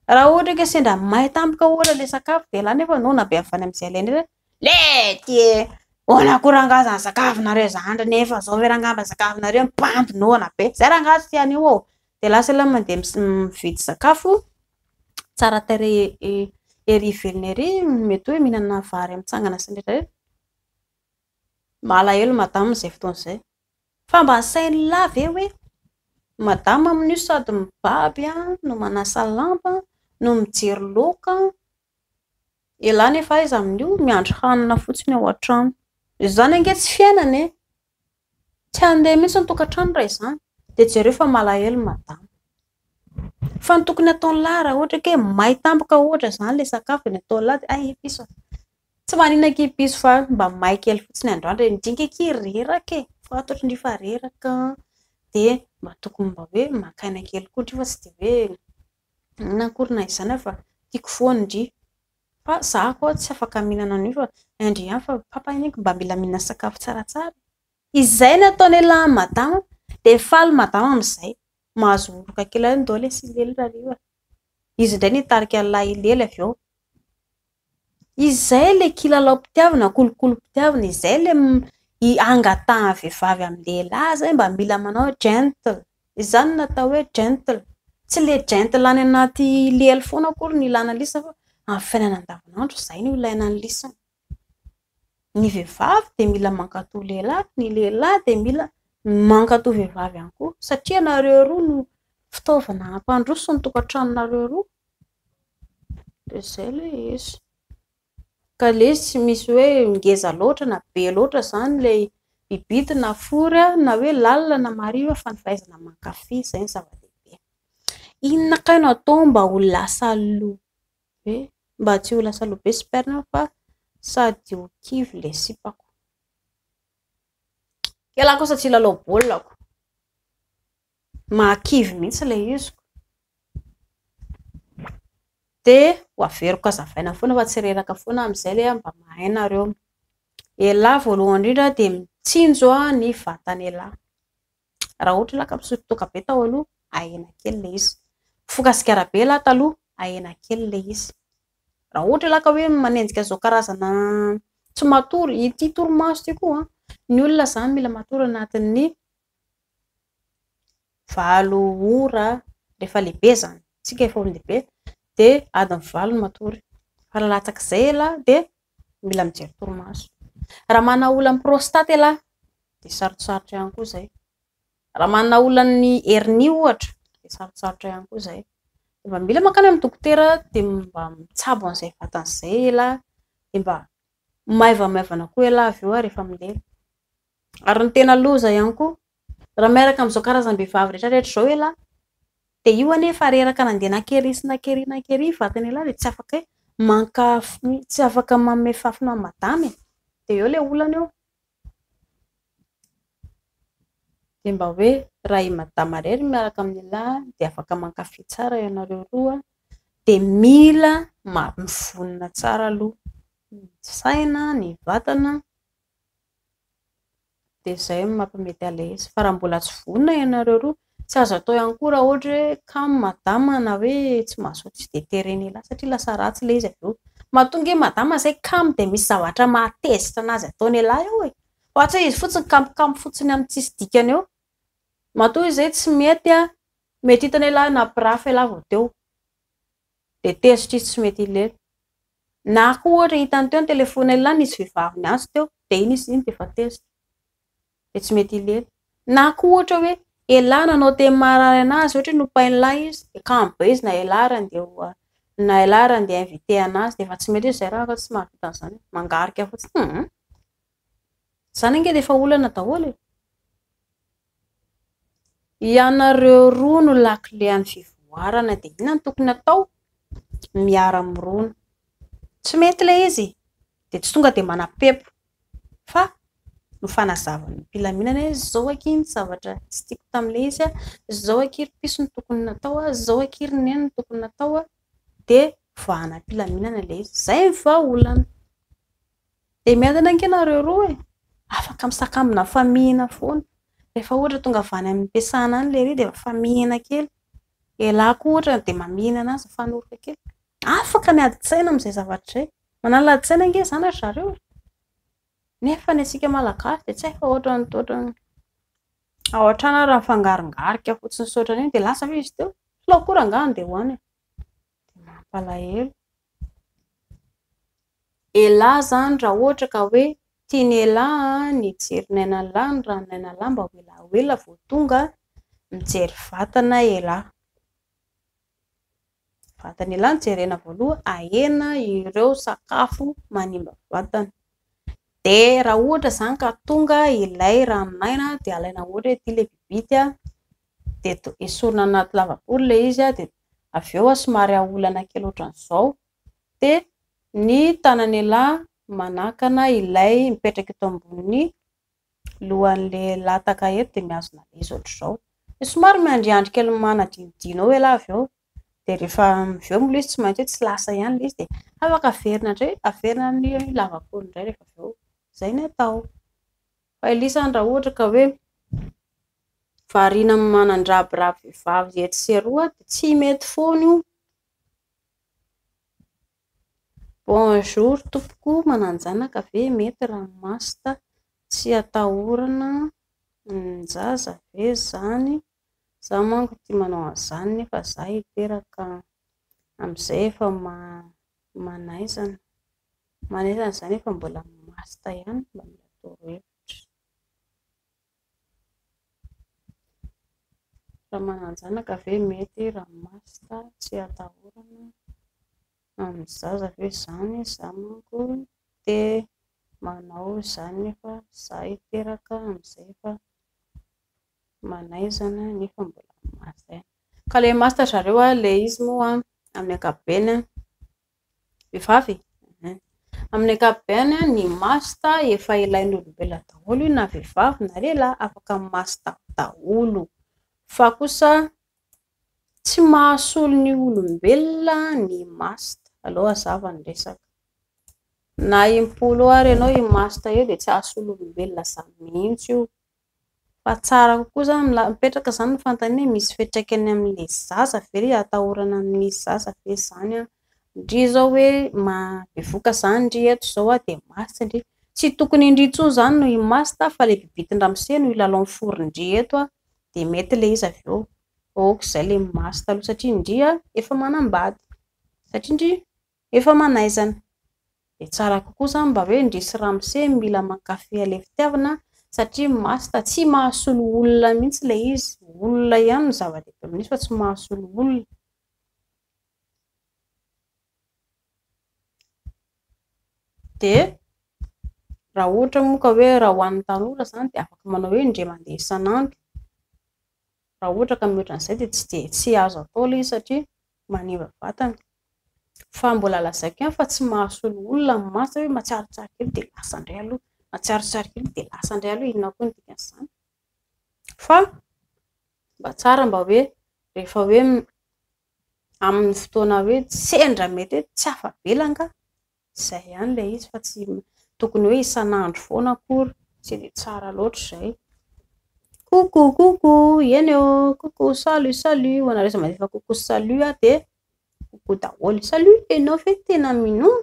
Raha ohatra ka sendra may tampoka ohatra ilay sakafo dia ialahy nefa noana be avy any amin'izay alaina iny hoe lety e! Ahoana koa rangahy izany sakafonareo izany ry nefa izao ve rangahy mba sakafonareo mibandy noana be! Izay rangahy tsy tia an'io ô! Dia lasa ialahy mandeha mividy sakafo tsara tarehy ery ivelany ery, mety hoe mihinana vary mitsangana sy ny rehetra rehetra. Malahelo madama amin'izay fotoana izay. Fa mba sain'lah ve hoe madama amin'io sady mibaby no manasa lamba no mijery laoka, elah nefa aiza amin'io miandry hanina fotsiny ao an-trano. Izany ange tsy fiainana e! Tsy handeha mihitsy ny tokantrano raha izany. Dia jereo fa malahelo madama. Fa ny tokony hataon'lah raha ohatra ka hoe may tampoka ohatra izany ilay sakafo dia ny ataon'lah dia hay piso a! Tsy maninona akia piso fa mba may kely fotsiny androany re. Indrindra akia reraka e! Fantatro ndry fa reraka dia mba tokony mba hoe maka aina kely koa ndry fa tsy dia hoe inona akory na izany fa tiako foana ndry. Fa za koa tsy afaka mihinana an'io fa indry ihany fa papa anie mba mila mihinana sakafo tsaratsara. Izay no ataon'ialahy an'i madama dia faly madama amin'izay. Mahazo oroka kely any ndao ilay silely rahariva. Izy indray no hitarika an'ilahy hilely avy eo. Izay ilay kilalaom-pitiavana, kolikolim-pitiavana, izay ilay angatahan'ny vehivavy amin'ny lehilahy izay mba mila manao gentle. Izany no atao hoe gentle. Tsy ilay gentle any anaty lely foana akory no ilana an'ilay fa amin'ny fiainana andavanandro izay no ilaina an'ilay. Ny vehivavy dia mila mankatò lehilahy, ny lehilahy dia mila mankatò vehivavy ihany koa satria ianareo roa no fitaovana hampandroso ny tokantranonareo roa. Dia izay ilay izy. Ka ilay izy tsy misy hoe ngeza loatra na be loatra izany ilay bibity na fory na hoe lalina na marivo fa ny fahaizana mankafy izay no zava-dehibe. Inona kay no atao mba ho lasa loha be? Mba tsy ho lasa loha be sperme fa sady ho kivy ilay sipako. Ialahy kosa tsy hilalao baolina ko. Mahakivy mihitsy ilay izy. Dia ho averiko hazavaina foana fa tsy reraka foana amin'izay ilay mba mahay nareo. Elah voalohany indrindra dia mitsinjo ny vatan'elah. Raha ohatra elah ka misotro toaka be tao aloha, ahena kely ilay izy. Mifoka sigara be elah taloha, ahena kely ilay izy. Raha ohatra elah ka hoe manenjika izao karazana tsy matory, ity torimaso ity koa, ny olona izany mila matory anatin'ny 8 ora rehefa lehibe izany, isika efa olon-dehibe dia adiny 8 no matory. Fa raha latsak'izay elah dia mila mijery torimaso. Raha manana olan'ny prostate elah dia sarotsarotra ihany koa izay. Raha manana olan'ny hernie ohatra dia sarotsarotra ihany koa izay. Mba mila mankany amin'ny dokotera dia mba mitsabo an'izay vatana izay elah dia mba maivamaivana koa elah avy eo rehefa milela. Ary ny tena loza ihany koa, raha miaraka amin'izao karazam-behivavy rehetra rehetra izao elah, dia io anie efa reraka nandeha nankery sy nankery nankery ny vatana elah dia tsy afaka hoe mankafy, tsy afaka manome fafina an'i madama e. Dia eo ilay olana eo. Dia mba hoe raha i madama irery no miaraka amin'ialahy dia afaka mankafy tsara ianareo roa, dia mila mivonona tsara aloha ny saina, ny vatana. Dia izay no mampimety an'ilay izy. Fa raha mbola tsy vonona ianareo roa, tsy azo atao ihany koa raha ohatra hoe kamo madama na hoe tsy mazoto tsy dia teren'ialahy satria lasa ratsy ilay izy avy eo. Matoa ange madama izay kamo dia misy zavatra mahatezitra an'azy ataon'ialahy eo e. Fa tsy hoe izy fotsiny kamokamo fotsiny amin'ny tsisy dikany eo. Matoa izy izay tsy mety, mety hitan'ialahy nampirafy ialahy vao teo. Dia tezitra izy tsy mety hilela. Na koa ohatra hitany teo ny telefaonina elah nisy vehivavy niantso teo, dia iny izy iny dia efa tezitra. Dia tsy mety hilely. Na koa ohatra hoe elah nanao teny maharary anazy, ohatra hoe nompain'lah izy, dia kamo be izy na elah ary handeha na elah ary handeha hi-inviter anazy dia efa tsy mety hoe izay raha tsy mahavita an'izany, mangarika fotsiny. Hum! Izany ange dia efa olana daholo e! Ianareo roa no lakile an'ny fivoarana dia inona no tokony atao? Miara-mirona. Tsy mety ilay izy dia tsy tonga dia manam-pepo fa mifanazava am-pilaminana hoe izao akia ny zavatra tsy tiako tamin'ilay izy, izao akia ry piso no tokony natao, izao akia ry neny no tokony natao dia voahana am-pilaminana ilay izy. Izay ny vahaolana. Dia miadana ange nareo roa e! Afaka misakambina mifamihina foana. Rehefa ohatra tonga avy any am-piasana any lery dia mifamihina kely. Elah koa ohatra dia mamihina anazy mifanoroka kely. Afaka miady tsaina amin'izay zavatra izay. Manala ady tsaina ange izany ry zareo e! Nefa ny antsika Malagasy dia tsy hay fa ohatran'ny toa ohatran'ny ao an-trano ary mifangarongarika fotsiny sy ohatran'iny dia lasa ve izy teo? Solao koa rangahy andeha ho any e! Dia mampalahelo. Elah izany raha ohatra ka hoe tian'elah ny jerin'ainan'lah, ny ranon'ainan'lah mba ho elaela vao tonga mijery vatana elah. Vatan'elah no jerena voaloha, ahena ireo sakafo manimba vatana. Dia raha ohatra izany ka tonga ilay ranon'aina dia alaina ohatra hoe ity ilay bibity dia esorina anaty lavabory ilay izy dia avy eo somary aolana kely ohatran'izao dia ny tanan'elah manakana ilay mipetraka eto ambonin'ny lohan'ilay lataka eto dia mihazona ilay izy ohatr'izao. Dia somary miandriandry kely manadinodino eo elah avy eo. Dia rehefa avy eo moa ilay izy tsy maintsy hoe tsy lasa ihany ilay izy dia afaka averina indray, averina amin'ny lavabory indray rehefa avy eo. Izay no atao. Fa ilay izy izany raha ohatra ka hoe variana manandrabiraby vehivavy etsy sy eroa dia tsy mety foana io. Bonjour tompoko, manan-janaka ve? Mety raha masta tsy atahorana ny zaza ve izany? Izaho manko tia manao an'izany nefa izaho hiteraka amin'izay efa manaizana. Manaizana izany efa mbola masta ihany, mba mila torohevitra. Raha manan-janaka ve mety raha masta tsy atahorana amin'ny zaza ve izany? Izaho manko te manao izany nefa izaho hiteraka amin'izay efa manaizana nefa mbola masta ihany. Ka ilay masta ry zareo a, ilay izy moa amin'ny ankapobeny a, vehivavy e? Amin'ny ankapobeny ny masta efa ilain'ny olombelona daholo io na vehivavy na lehilahy, afaka masta daholo. Fa kosa tsy mahasolo ny olombelona ny masta. Aleo hazava ny resaka. Na impolo eo ary ianao himasta eo dia tsy hahasolo olombelona izany mihitsy io. Fa tsara kokoa izany, mipetraka izany ny fanontaniana hoe misy fiantraikany amin'ilay zaza ve ilay atahorana amin'ny zaza ve izany an? Ndry izao hoe bevohoka izany ndry eto izao dia masta ndry. Tsy tokony indry intsony izany no himasta fa ilay bibitin-dramose no hilalao ny foron-dry eto dia mety ilay izy avy eo. Ok izay ilay masta aloha satria ndry efa manambady, satria ndry efa manaizana. Dia tsara kokoa izany mba hoe ndry sy ramose mila mankafy an'ilay fitiavana satria masta tsy mahasolo olona mihitsy ilay izy. Olona ihany no zava-dehibe amin'izy fa tsy mahasolo olona. Dia raha ohatra moa ka hoe raha ho an'ny tanora izany dia afaka manao hoe indray mandeha isan'andro. Raha ohatra ka mihoatra an'izay dia tsy dia tsy azo atao ilay izy satria manimba vatana. Fa mbola lazaiko ihany fa tsy mahasolo olona ny masta hoe mahatsiarotsiaro kely dia lasa indray aloha, mahatsiarotsiaro kely dia lasa indray aloha, inona koa no dikan'izany? Fa mba tsara mba hoe rehefa hoe amin'ny fotoana hoe sendra mety hoe tsy afa-bela angaha, izay ihany ilay izy fa tsy tokony hoe isan'andro foana akory, tsy dia tsara loatra izay. Coucou coucou, eny ô, coucou, salut salut, ho anareo izay mandefa coucou sy salut aho dia coucou daholo. Salut, ianao ve tena minono?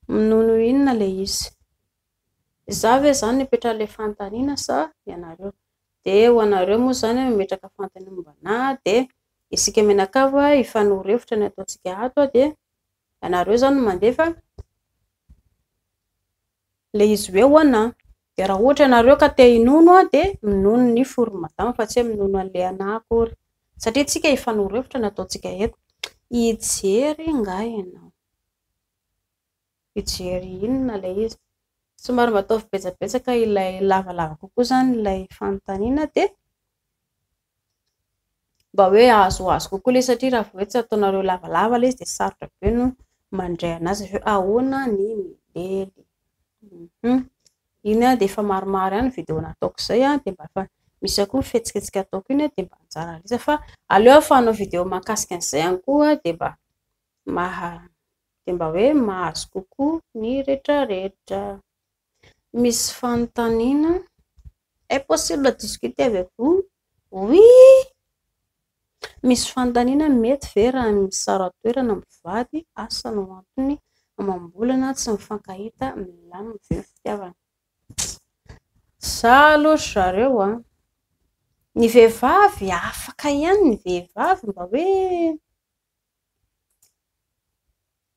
Minono inona ilay izy? Izaho ve izany no hipetrahan'ilay fanontaniana sa ianareo? Dia ho anareo moa izany mametraka fanontaniana momba anà dia isika mianakavy hifanoro hevitra ny ataontsika ato dia. Ianareo izany no mandefa ilay izy hoe ho anà. Dia raha ohatra ianareo ka te hinono dia minono ny foron'i madama fa tsy hoe minono an'ilay anà akory. Satria tsika hifanoro hevitra no ataontsika eto. Hijery angaha ianao? Hijery inona ilay izy? Somary mba ataovy betsabetsaka ilay lavalava kokoa izany ilay fanontaniana dia mba hoe azoazo kokoa ilay izy satria raha vao hoe tsy ataonareo lavalava ilay izy dia sarotra be no mandray an'azy avy eo. Ahoana ny milely? Iny dia efa maromaro ihany ny vidéo nataoko izay dia mba efa misy ihany koa ny fihetsiketsika ataoko iny dia mba anjara alisa fa aleo aho fa hanao vidéo mahakasika an'izay ihany koa dia mba maha dia mba hoe mahazo kokoa ny rehetrarehetra. Misy fanontaniana. Est possible de discuter avec vous? Oui! Misy fanontaniana mety ve raha misara-toerana mivady asa no antony amam-bolana tsy mifankahita milamina ve ny fitiavana? Za aloha ry zareo a, ny vehivavy afaka ihany ny vehivavy mba hoe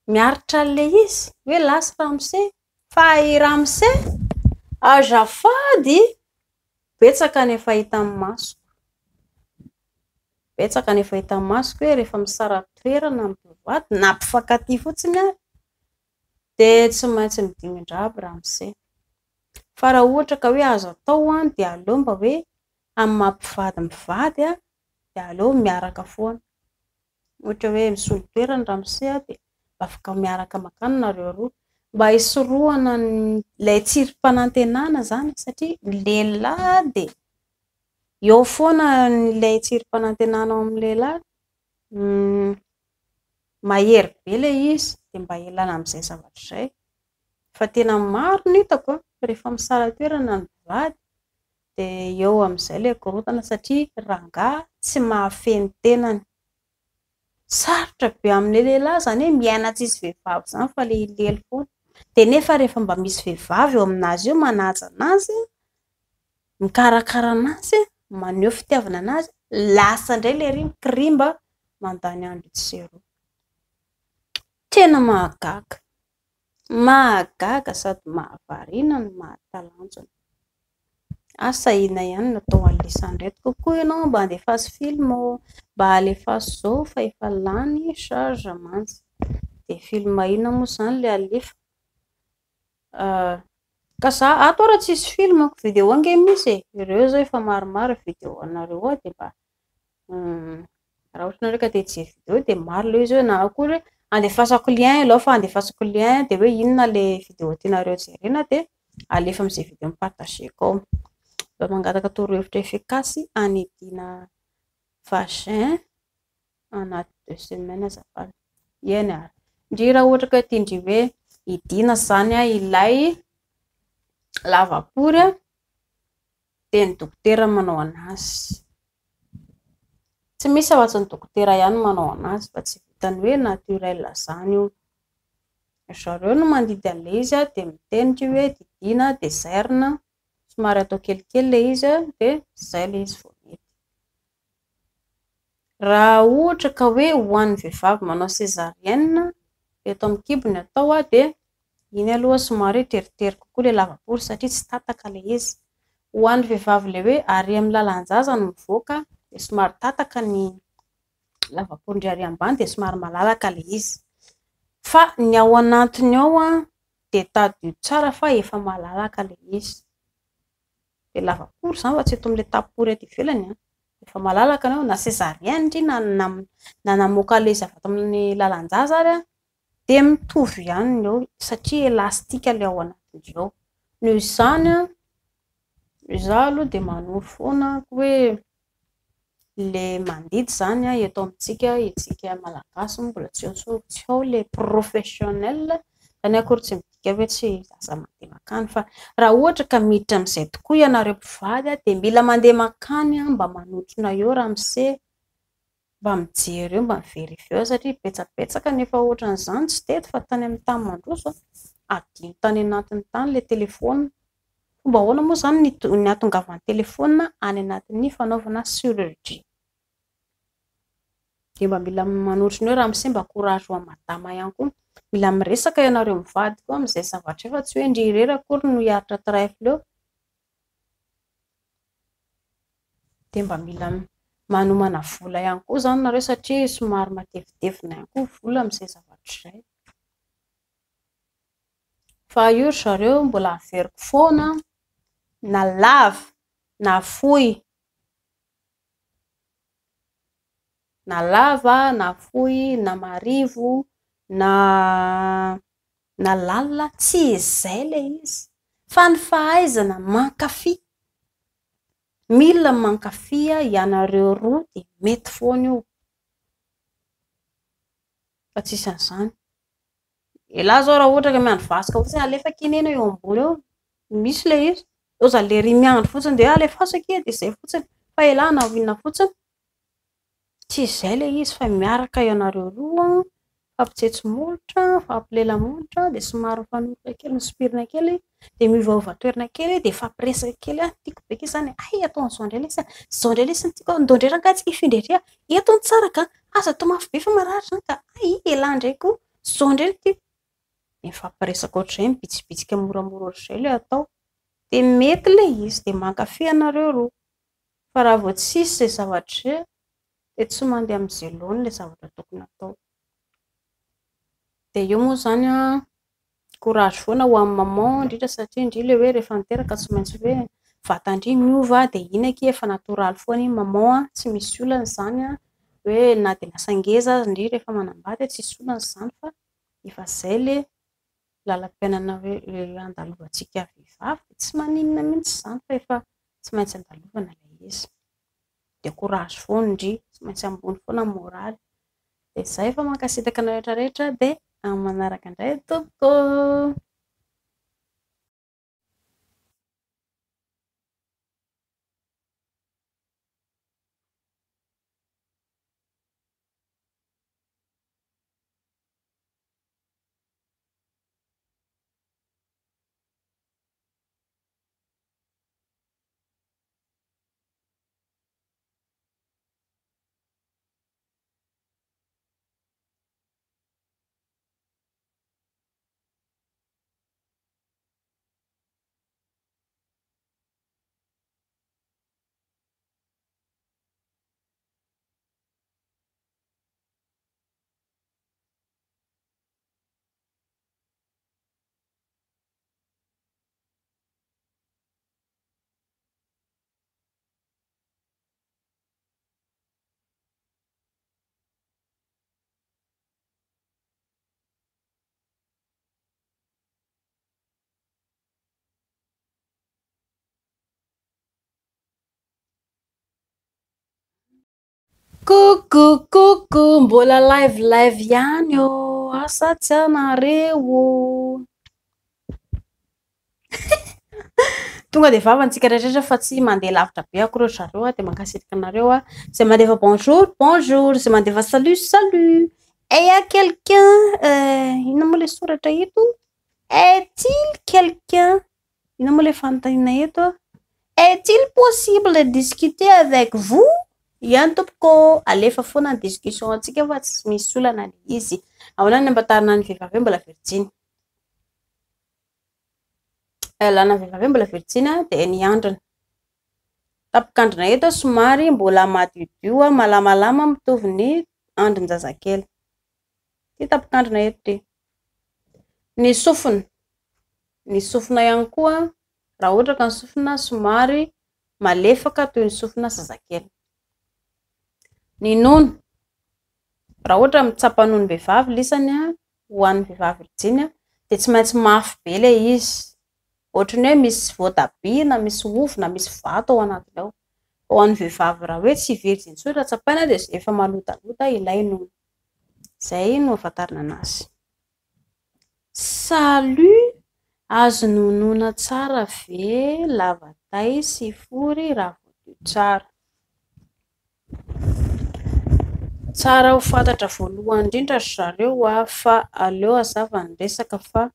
miaritra an'ilay izy hoe lasa ramose fa i ramose azafady betsaka ny efa hitan'ny masoko, betsaka ny efa hitan'ny masoko hoe rehefa misara-toerana ny mpivady na mpifankatia fotsiny ary dia tsy maintsy midingin-drà aby ramose. Fa raha ohatra ka hoe azo atao dia aleo mba hoe amin'ny maha mpivady mivady dia aleo miaraka foana. Ohatra hoe misolo toerana ramose dia afaka miaraka mankany nareo roa mba hisorohana ilay tsirim-panantenana izany satria ny lehilahy dia eo foana ilay tsirim-panantenana ao amin'ny lehilahy. Mahery be ilay izy dia mba hialana amin'izay zavatra izay. Fa tena maro no hitako rehefa misara-toerana ny mpivady dia eo amin'izay ilay korontana satria rangahy tsy mahafehy ny tenany. Sarotra be amin'ilay lehilahy izany hoe miaina tsisy vehivavy izany fa ilay hilely foana. Dia nefa rehefa mba misy vehivavy eo aminazy eo manaja anazy, mikarakara anazy, maneho fitiavana anazy, lasa indray ilay ry mikirimba mandany andro etsy sy eroa. Tena mahagaga. Mahagaga sady mahavariana no mahatalanjona. Asa inona ihany no atao an'ilay sandreto. Kokoa ianao mba andefaso film ô, mba alefaso izao fa efa lany charge mantsy. Dia film inona moa izany ilay alefa? Ka za ato ary tsisy film, vidéo ange misy e. Ireo izao efa maromaro vidéo anareo ao dia mba raha ohatra nareo ka te hijery vidéo dia maro ilay izy hoe na akory hoe andefasako lien aleo fa andefasako lien dia hoe inona ilay vidéo tianareo jerena dia alefa amin'izay vidéo mipartageko ao. Mba mangataka torohevitra efficace hanidina vagin anaty 2 semaines azafady. Eny ary. Ndry raha ohatra ka tiandry hoe hidina izany ilay lavapory dia ny dokotera manao anazy. Tsy misy afa-tsy ny dokotera ihany manao anazy fa tsy vitan'ny hoe naturel izany io. Zareo no mandidy an'ilay izy dia miteny ndry hoe didiana dia zairina, somary atao kelikely ilay izy dia izay ilay izy vao mety. Raha ohatra ka hoe ho an'ny vehivavy manao césarienne eto amin'ny kibo ny atao dia iny aloha somary teritery kokoa ilay lavapory satria tsy tataka ilay izy. Ho an'ny vehivavy ilay hoe ary amin'ny lalan-jaza no mivoaka dia somary tataka ny lavapory ary ambany dia somary malalaka ilay izy. Fa ny ao anatiny ao dia tadidio tsara fa efa malalaka ilay izy. Dia lavapory izany fa tsy eto amin'ilay tapory aty ivelany. Efa malalaka ny ao, na césarienne ndry na namoaka ilay izy avy ato amin'ny lalan-jaza ary dia mitovy ihany ny ao satria elastika ilay ao anatiny ao. Noho izany, izaho aloha dia manoro foana hoe ilay mandidy izany eto amintsika, isika malagasy moa mbola tsy ao, tsy ao ilay professionnel. Izany akory tsy midika hoe tsy lasa mandeha mankany fa raha ohatra ka miditra amin'izay tokoa ianareo mpivady dia mila mandeha mankany mba manotrona eo ramose, mba mijery eo, mba miverify eo satria betsabetsaka ny efa ohatran'izany tsy teto fa tany amin'ny tany mandroso adino tany anatin'ny tany ilay telefaonina. Fomba ahoana moa izany ny hahatongavan'ny telefaonina any anatin'ny fanaovana chirurgie? Dia mba mila manotrona eo ramose mba courage ho an'i madama ihany koa. Mila miresaka ianareo mivady koa amin'izay zavatra izay fa tsy hoe ndry irery akory no hiaritra trèfle eo. Dia mba mila manomana vola ihany koa izany nareo satria somary matevitevina ihany koa ny vola amin'izay zavatra izay. Fa io ry zareo mbola averiko foana na lava na fohy, na lava na fohy na marivo na na lalina, tsy izay ilay izy fa ny fahaizana mankafy. Mila mankafy ianareo roa dia mety foana io. Fa tsisy an'izany. Elah zao raha ohatra ka miandry vasika fotsiny alefa akia neny eo ambony eo, misy ilay izy, ohatran'ny lery miandry fotsiny dia alefaso akia dia izay fotsiny, fa elah hanao inona fotsiny? Tsy izay ilay izy fa miaraka ianareo roa, mifampitsetsy molotra, mifampilela molotra, dia somary mifanoroka kely, misopirana kely, dia miovaova toerana kely, dia mifampiresaka kely hoe tiako be akia izany e, hay atao an'izao indray lesy a, izao indray lesy no tiako, andao indray rangahy tsika hifindra ery a, eto no tsara ka, aza atao mafy be fa marary izany ka, hay elah indray koa, izao indray no tiako. Dia mifampiresaka ohatr'izay, mibitsibitsika moramora ohatr'izay ilay atao. Dia mety ilay izy, dia mankafy ianareo roa. Fa raha vao tsisy izay zavatra izay dia tsy mandeha amin'izay laoniny ilay zavatra tokony hatao. Dia io moa izany an, courage foana ho an'i maman indrindra satria ndry ilay hoe rehefa niteraka tsy maintsy hoe vatan-dry miova dia iny akia efa natoraly foana iny maman an, tsy misy olana izany an, hoe na dia lasa ngeza aza ndry rehefa manambady tsisy olana izany fa efa izay ilay lalam-piainana hoe andalovantsika vehivavy dia tsy maninona mihitsy izany fa efa tsy maintsy andalovana ilay izy. Dia courage foana ndry, tsy maintsy ambony foana ny moraly. Dia izay fa mankasitraka anareo rehetra rehetra dia amin'ny manaraka indray tompoko. Coucou coucou, mbola live live ihany ô, asa tsy anareo ô. Tonga dia vava antsika rehetra fa tsy mandeha lavitra be akory ry zareo a, dia mankasitraka anareo a. Izay mandefa bonjour, bonjour, izay mandefa salut, salut. Et y a quelqu'un, inona moa ilay soratra eto? Est-il quelqu'un? Inona moa ilay fanontaniana eto? Est-il possible de discuter avec vous? Ihany tompoko, alefa foana ny discussion antsika fa tsy misy olana ilay izy. Ahoana ny ampahatarina ny vehivavy hoe mbola virjiny? Alana ny vehivavy hoe mbola virjiny dia ny andriny. Tapok'andrina eto somary mbola madiodio, malamalama mitovy ny andrin-jazakely. Ity tapok'andrina eto ity. Ny sofina. Ny sofina ihany koa, raha ohatra ka ny sofina somary malefaka toy ny sofina zazakely. Ny nono. Raha ohatra mitsapa nonom-behivavy lisany ho an'ny vehivavy virjiny dia tsy maintsy mafy be ilay izy. Ohatran'ny hoe misy voatabia na misy ovy na misy vato ao anatiny ao. Ho an'ny vehivavy raha hoe tsy virjiny intsony raha tsapaina dia efa malodaloda ilay nono. Izay no ahafantarana anazy. Salut! Azo nonoina tsara ve lava tay sy fory raha voadio tsara? Tsara ho fantatra voalohany indrindra ry zareo fa aleo hazava ny resaka fa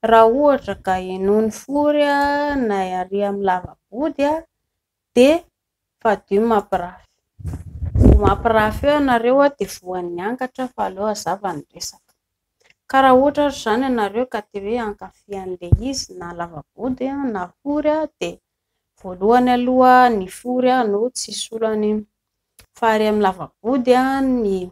raha ohatra ka henoin'ny fory na ary amin'ny lava-body dia fadio ny mampirafy. Vao mampirafy eo ianareo dia voan'ny angatra fa aleo hazava ny resaka. Ka raha ohatra ary izany ianareo ka te hoe hankafy an'ilay izy na lava-body na fory dia voalohany aloha ny fory no tsisy olana iny. Fa ary amin'ny lava-body ny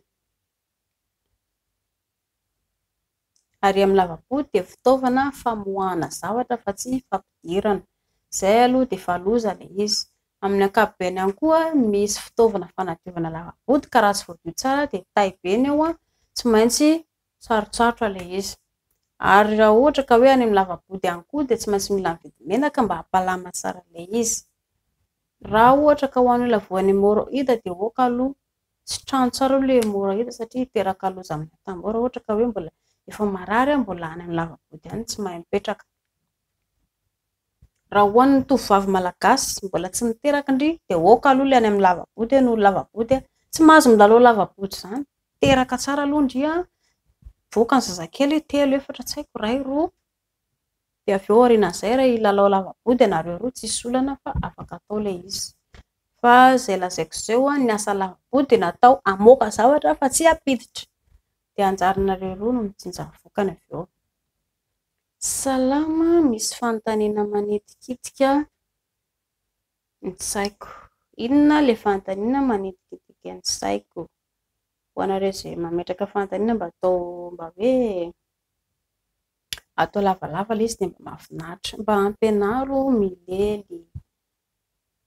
ary amin'ny lava-body dia fitaovana famoahana zavatra fa tsy fampidirana. Izay aloha dia efa loza ilay izy. Amin'ny ankapobeny ihany koa misy fitaovana fanadiovana lava-body ka raha tsy voadio tsara dia tay be ny ao, tsy maintsy sarotsarotra ilay izy. Ary raha ohatra ka hoe any amin'ny lava-body ihany koa dia tsy maintsy mila mividy menaka mba hampalama tsara ilay izy. Raha ohatra ka ho an'ny olona voan'ny hémorroïde dia aoka aloha tsy trano tsara aloha ilay hémorroïde satria hiteraka loza amin'ny atambo raha ohatra ka hoe mbola efa marary mbola any amin'ny lava-body any tsy mahay mipetraka. Raha ho an'ny tovovavy malagasy mbola tsy niteraka ndry dia aoka aloha ilay any amin'ny lava-body noho ny lava-body tsy mahazo milalao lava-body izany. Teraka tsara aloha ndry mivoaka ny zazakely 3, 4 tsy haiko 1, 2 dia avy eo aorianan'izay raha hilalao lava-body ianareo roa tsisy olana fa afaka atao ilay izy. Fa izay lazaiko izao, ny asa lava-body dia natao hamoaka zavatra fa tsy hampiditra. Dia anjaranareo roa no mitsinja ny vokany avy eo. Salama, misy fanontaniana manitikitika ny saiko. Inona ilay fanontaniana manitikitika ny saiko? Ho anareo izay mametraka fanontaniana mba atao mba hoe atao lavalava ilay izy dia mba mahafinaritra. Mba ampianaro milely.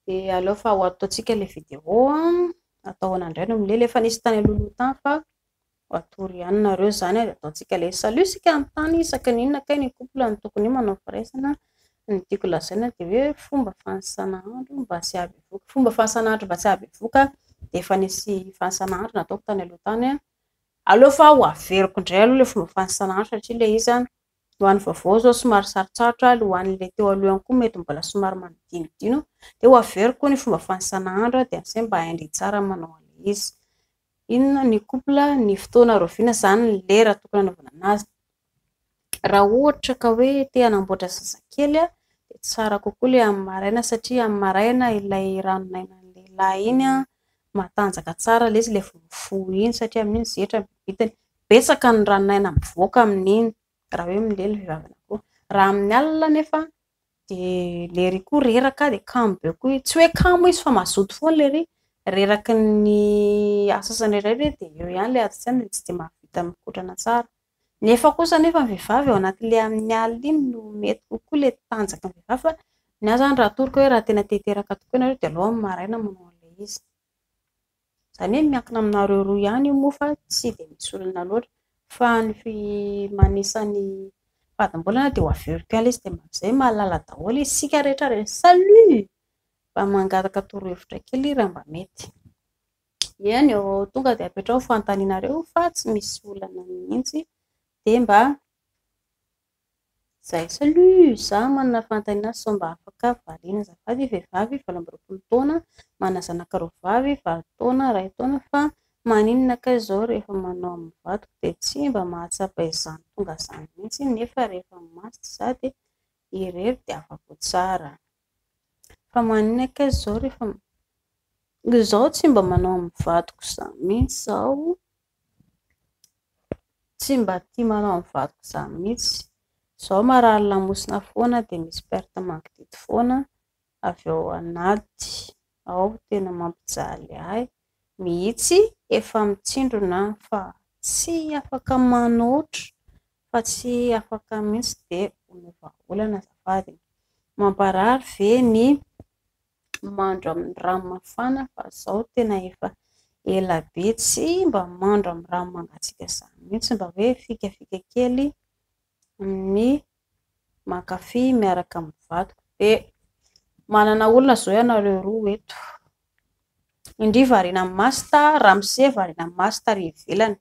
Dia aleo fa ho ataontsika ilay vidéo. Atao ahoana indray no milely? Efa nisy tany alohaloha tany fa ho atoro ihany nareo izany dia ataontsika ilay izy. Salut isika amin'ny tany isaky ny inona kay ny couple no tokony manao firaisana. Ny tiako lazaina dia hoe fomba fanisana andro mba tsy hahabevoka. Fomba fanisana andro mba tsy hahabevoka dia efa nisy fanisana andro nataoko tany aloha tany. Aleo fa ho averiko indray aloha ilay fomba fanisana andro satria ilay izy ho an'ny vaovao izao somary sarotsarotra, ho an'ilay teo aloha ihany koa mety mbola somary manadinodino. Dia ho averiko ny fomba fanisana andro dia amin'izay mba haindry tsara manao an'ilay izy. Inona ny couple, ny fotoana rahoviana izany ny lera tokony hanaovana anazy. Raha ohatra ka hoe te hanamboatra zazakely dia tsara kokoa ilay amin'ny maraina satria amin'ny maraina ilay ranon'ainan'ny lehilahy iny matanjaka tsara ilay izy ilay vao mifoha iny satria amin'iny zetra ny bibitiny. Betsaka ny ranon'aina mivoaka amin'iny raha hoe milely ny vehivavy anankiroa. Raha amin'ny alina nefa dia ilay ery koa reraka dia kamo be koa izy. Tsy hoe kamo izy fa mazoto foana ilay ery. Reraky ny asa sasany iray ve dia eo ihany ilay adin-tsaina dia tsy dia mahavita mikotrana tsara. Nefa kosa nefa ny vehivavy ao anatin'ilay amin'ny alina iny no mety kokoa ilay tanjaky ny vehivavy fa ny ahy izany raha atoroko hoe raha tena te hiteraka tokoa ianareo dia aleo amin'ny maraina manao an'ilay izy. Izany hoe miankina aminareo roa ihany io moa fa tsy dia misy olana loatra. Fa ny manisa ny fadimbolana dia ho averiko ihany ilay izy dia amin'izay mahalala daholo isika rehetra rehetra. Salut! Mba mangataka torohevitra kely raha mba mety. Eny ô, tonga dia apetraho ny fanontanianareo fa tsy misy olana mihitsy dia mba izay. Salut! Izaho manana fanontaniana sao mba afaka valiana azafady. Vehivavy 28 taona, manana zanaka roa vavy, 8 taona, 1 taona fa maninona kay izao rehefa manao amin'ny vadiko dia tsy mba mahatsapa izany tonga izany mihitsy nefa rehefa masitra izaho dia irery dia afa-po tsara. Fa maninona kay izao rehefa izaho tsy mba manao amin'ny vadiko izany mihitsy izaho. Tsy mba tia manao amin'ny vadiko izany mihitsy. Izaho marary lamosina foana dia misy perte mangidihidy foana avy ao anaty ao tena mampijaly ahy mihitsy. Efa mitsindrona aho fa tsy afaka manoatra fa tsy afaka mihitsy dia omeo vahaolana azafady. Mamparary ve ny mandro amin'ny rano mafana fa izaho tena efa ela be tsy mba mandro amin'ny rano mangatsiaka izany mihitsy mba hoe fikafika kely ny mankafy miaraka amin'ny vadiko. Dia manana olona izao ianareo roa eto. Indry variana amin'ny masta, ramose variana amin'ny masta ary ivelany.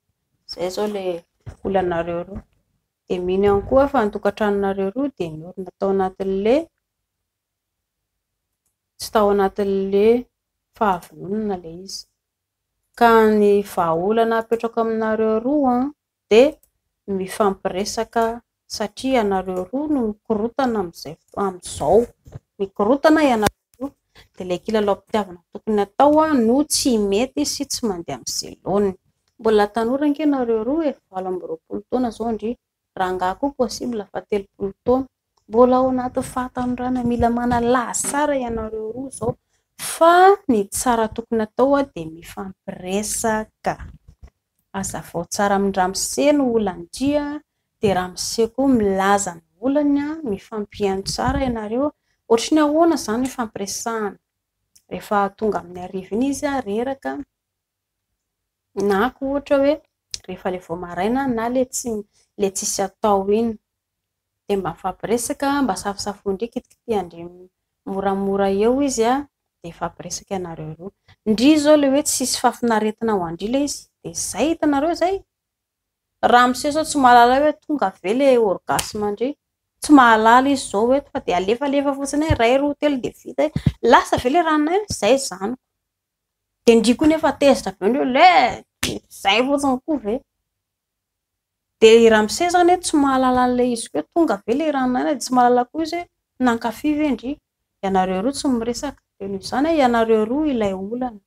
Izay izao ilay olanareo roa. Dia mino ihany koa fa ny tokantranonareo roa dia niorina tao anatin'ilay tsy tao anatin'ilay fahavononana ilay izy. Ka ny vahaolana apetrako aminareo roa dia mifampiresaka satria ianareo roa no mikorontana amin'izay amin'izao. Mikorontana ianareo roa dia ilay kilalaom-pitiavana tokony hatao no tsy mety sy tsy mandeha amin'izay laoniny. Mbola tanora ange nareo roa e, 28 taona izao ndry, rangahy koa possible fa 30 taona. Mbola ao anaty fahatanorana mila manalazy tsara ianareo roa izao fa ny tsara tokony atao dia mifampiresaka. Hazavao tsara amin-dramose ny olan-dry dia ramose koa milaza ny olany, mifampihaino tsara ianareo. Ohatry ny ahoana izany ny fifampiresahana? Rehefa tonga amin'ny hariva iny izy reraka, na koa ohatra hoe rehefa ilay vao maraina na ilay tsy, ilay tsisy atao iny. Dia mba mifampiresaka, mba safosafoin-dry, kitikitihan-dry moramora eo izy dia mifampiresaka ianareo roa. Ndry izao ilay hoe tsisy fahafinaretana ho an-dry ilay izy, dia izay hitanareo izay. Ramose izao tsy mahalala hoe tonga ve ilay orgasme-ndry. Tsy mahalala izy izao eto fa dia alefalefa fotsiny hoe iray, roa, telo dia vita hoe lasa ve ilay ranon'aina? Izay izany. Dia ndry koa nefa tezitra be ndry hoe le, izay fotsiny koa ve? Dia i ramose izany hoe tsy mahalala an'ilay izy koa hoe tonga ve ilay ranon'aina dia tsy mahalala koa izy hoe nankafy ve ndry. Ianareo roa tsy miresaka. Dia noho izany ianareo roa ilay olana.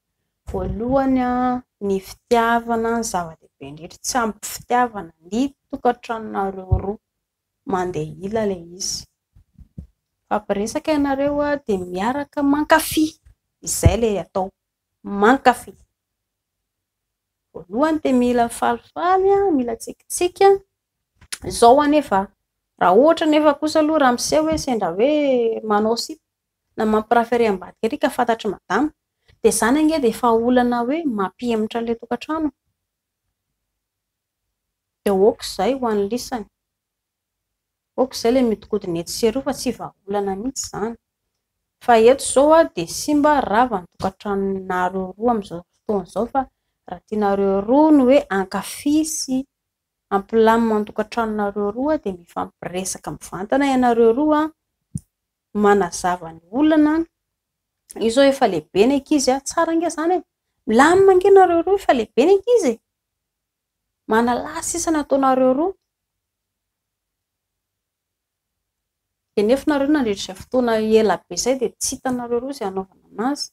Voalohany, ny fitiavana no zava-dehibe indrindra. Tsy ampy fitiavana ny tokantranonareo roa. Mandeha ila ilay izy. Mifampiresaka ianareo dia miaraka mankafy. Izay ilay atao, mankafy. Voalohany dia mila falifaly, mila tsikitsiky. Izao anefa, raha ohatra anefa kosa aloha ramose hoe sendra hoe manao sipa na mampirafy ery ambadika ery ka fantatr'i madama, dia izany ange dia efa olana hoe mampihemotra an'ilay tokantrano. Dia aok'izay ho an'ny lisany. Aok'izay ilay mihodinkodina etsy sy eroa fa tsy vahaolana mihitsy izany. Fa eto izao dia simba rava ny tokantranonareo roa amin'izao fotoana izao fa raha tianareo roa ny hoe hankafy sy hampilamina ny tokantranonareo roa dia mifampiresaka mivantana ianareo roa, manazava ny olana. Io izao efa lehibe ny ankizy, tsara ange izany e! Milamina ange nareo roa efa lehibe ny ankizy e! Manalahy sisa ny ataonareo roa. Dia nefa nareo nandritra izay fotoana ela be izay dia tsy hitanareo roa izay hanaovana anazy.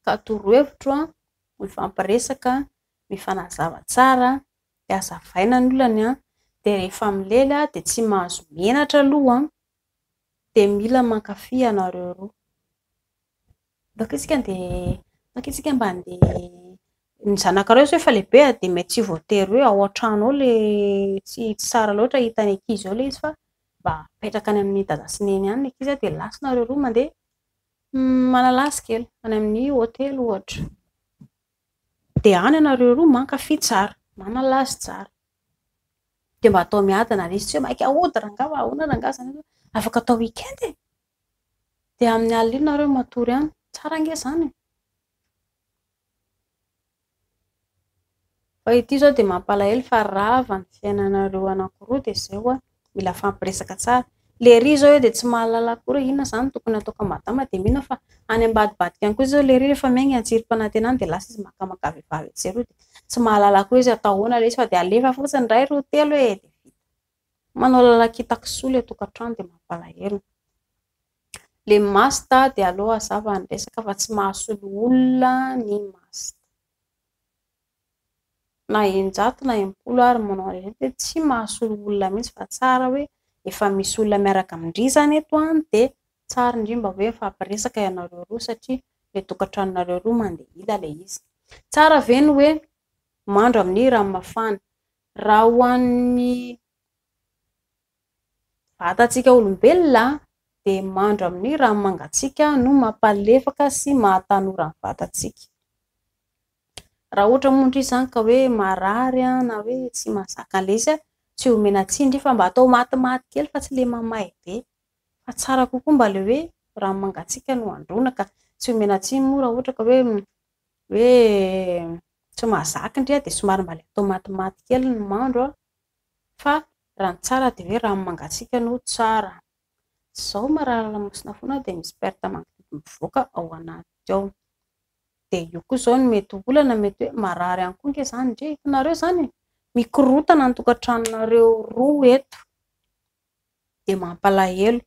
Ka torohevitro, mifampiresaka, mifanazava tsara, dia hazavaina ny olana, dia rehefa milely dia tsy mahazo menatra aloha, dia mila mankafy ianareo roa. Ndao isika andeha, ndao isika mba andeha, ny zanakareo izao efa lehibe dia mety tsy voatery hoe ao an-trano ao ilay tsy tsara loatra hitan'ny ankizy ao ilay izy fa mba apetraka any amin'ny dada sy neny any ny ankizy dia lasa nareo roa mandeha manala azy kely any amin'ny hotely ohatra. Dia any ianareo roa mankafy tsara, manala azy tsara. Dia mba atao miadana ilay izy, tsy hoe maika hody rangahy fa ahoana rangahy izany, afaka atao week-end e! Dia amin'ny alina iny nareo matory any. Tsara ange izany e! Fa ity izao dia mampalahelo fa rava ny fiainanareo anankiroa dia izay hoa mila fampiresaka tsara. Ilay ery izao dia tsy mahalala akory hoe inona izany no tokony hataoko amin'i madama dia mino aho fa any ambadibadika any koa izao ilay ery rehefa miainga ny tsirim-panantenana dia lasa izy makamaka vehivavy etsy sy eroa dia tsy mahalala akory izy atao ahoana ilay izy fa dia alefa fotsiny iray, roa, telo e! Dia vita. Manao lalan-kitan-kisoa ilay tokantrano dia mampalahelo. Ilay masta dia aleo hazava ny resaka fa tsy mahasolo olona ny masta. Na 600 na 60 ary manao an'ireny dia tsy mahasolo olona mihitsy fa tsara hoe efa misy olona miaraka amin-dry izany eto an, dia tsara indrindra mba hoe mifampiresaka ianareo roa satria ilay tokantranonareo roa mandeha ila ilay izy. Tsara ve ny hoe mandro amin'ny rano mafana? Raha ho an'ny vatantsika olombelona dia mandro amin'ny rano mangatsiaka no mampalefaka sy mahatanora ny vatantsika. Raha ohatra moa ndry izany ka hoe marary na hoe tsy mahazaka an'ilay izy, tsy omena tsiny ndry fa mba atao matimaty kely fa tsy ilay mamay be. Fa tsara kokoa mba ilay hoe rano mangatsiaka no androana ka tsy omena tsiny moa raha ohatra ka hoe hoe tsy mahazaka ndry dia somary mba ilay atao matimaty kely ny mandro fa raha ny tsara dia hoe rano mangatsiaka no tsara. Izao marary lamosina foana dia misy perte mangidihidy mivoaka ao anaty ao. Dia io koa izao no mety ho olana, mety hoe marary ihany koa ange izany ndry. Hitanareo izany e? Mikorontana ny tokantranonareo roa eto. Dia mampalahelo.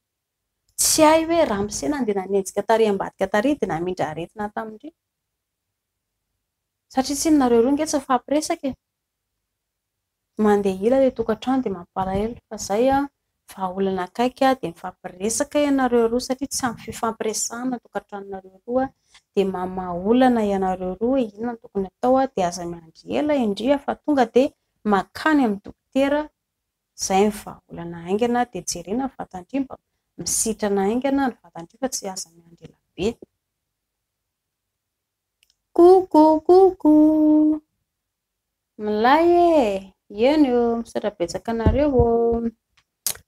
Tsy hay hoe ramose nandeha nanenjika tary ambadika tary dia namindra aretina tamin-dry. Satria tsinona nareo roa ange tsy mifampiresaka e. Mandeha ila ilay tokantrano dia mampalahelo. Fa izay an, vahaolana akaiky dia mifampiresaka ianareo roa satria tsy ampy fifampiresahana ny tokantranonareo roa dia mamaha olana ianareo roa hoe inona no tokony hatao dia aza miandry ela indrindra fa tonga dia mankany amin'ny dokotera, izay no vahaolana haingana dia jerena ny vatan-dry mba misitrana haingana ny vatan-dry fa tsy aza miandry ela be. Coucou coucou! Milay e! Eny ô! Misaotra betsaka anareo ô!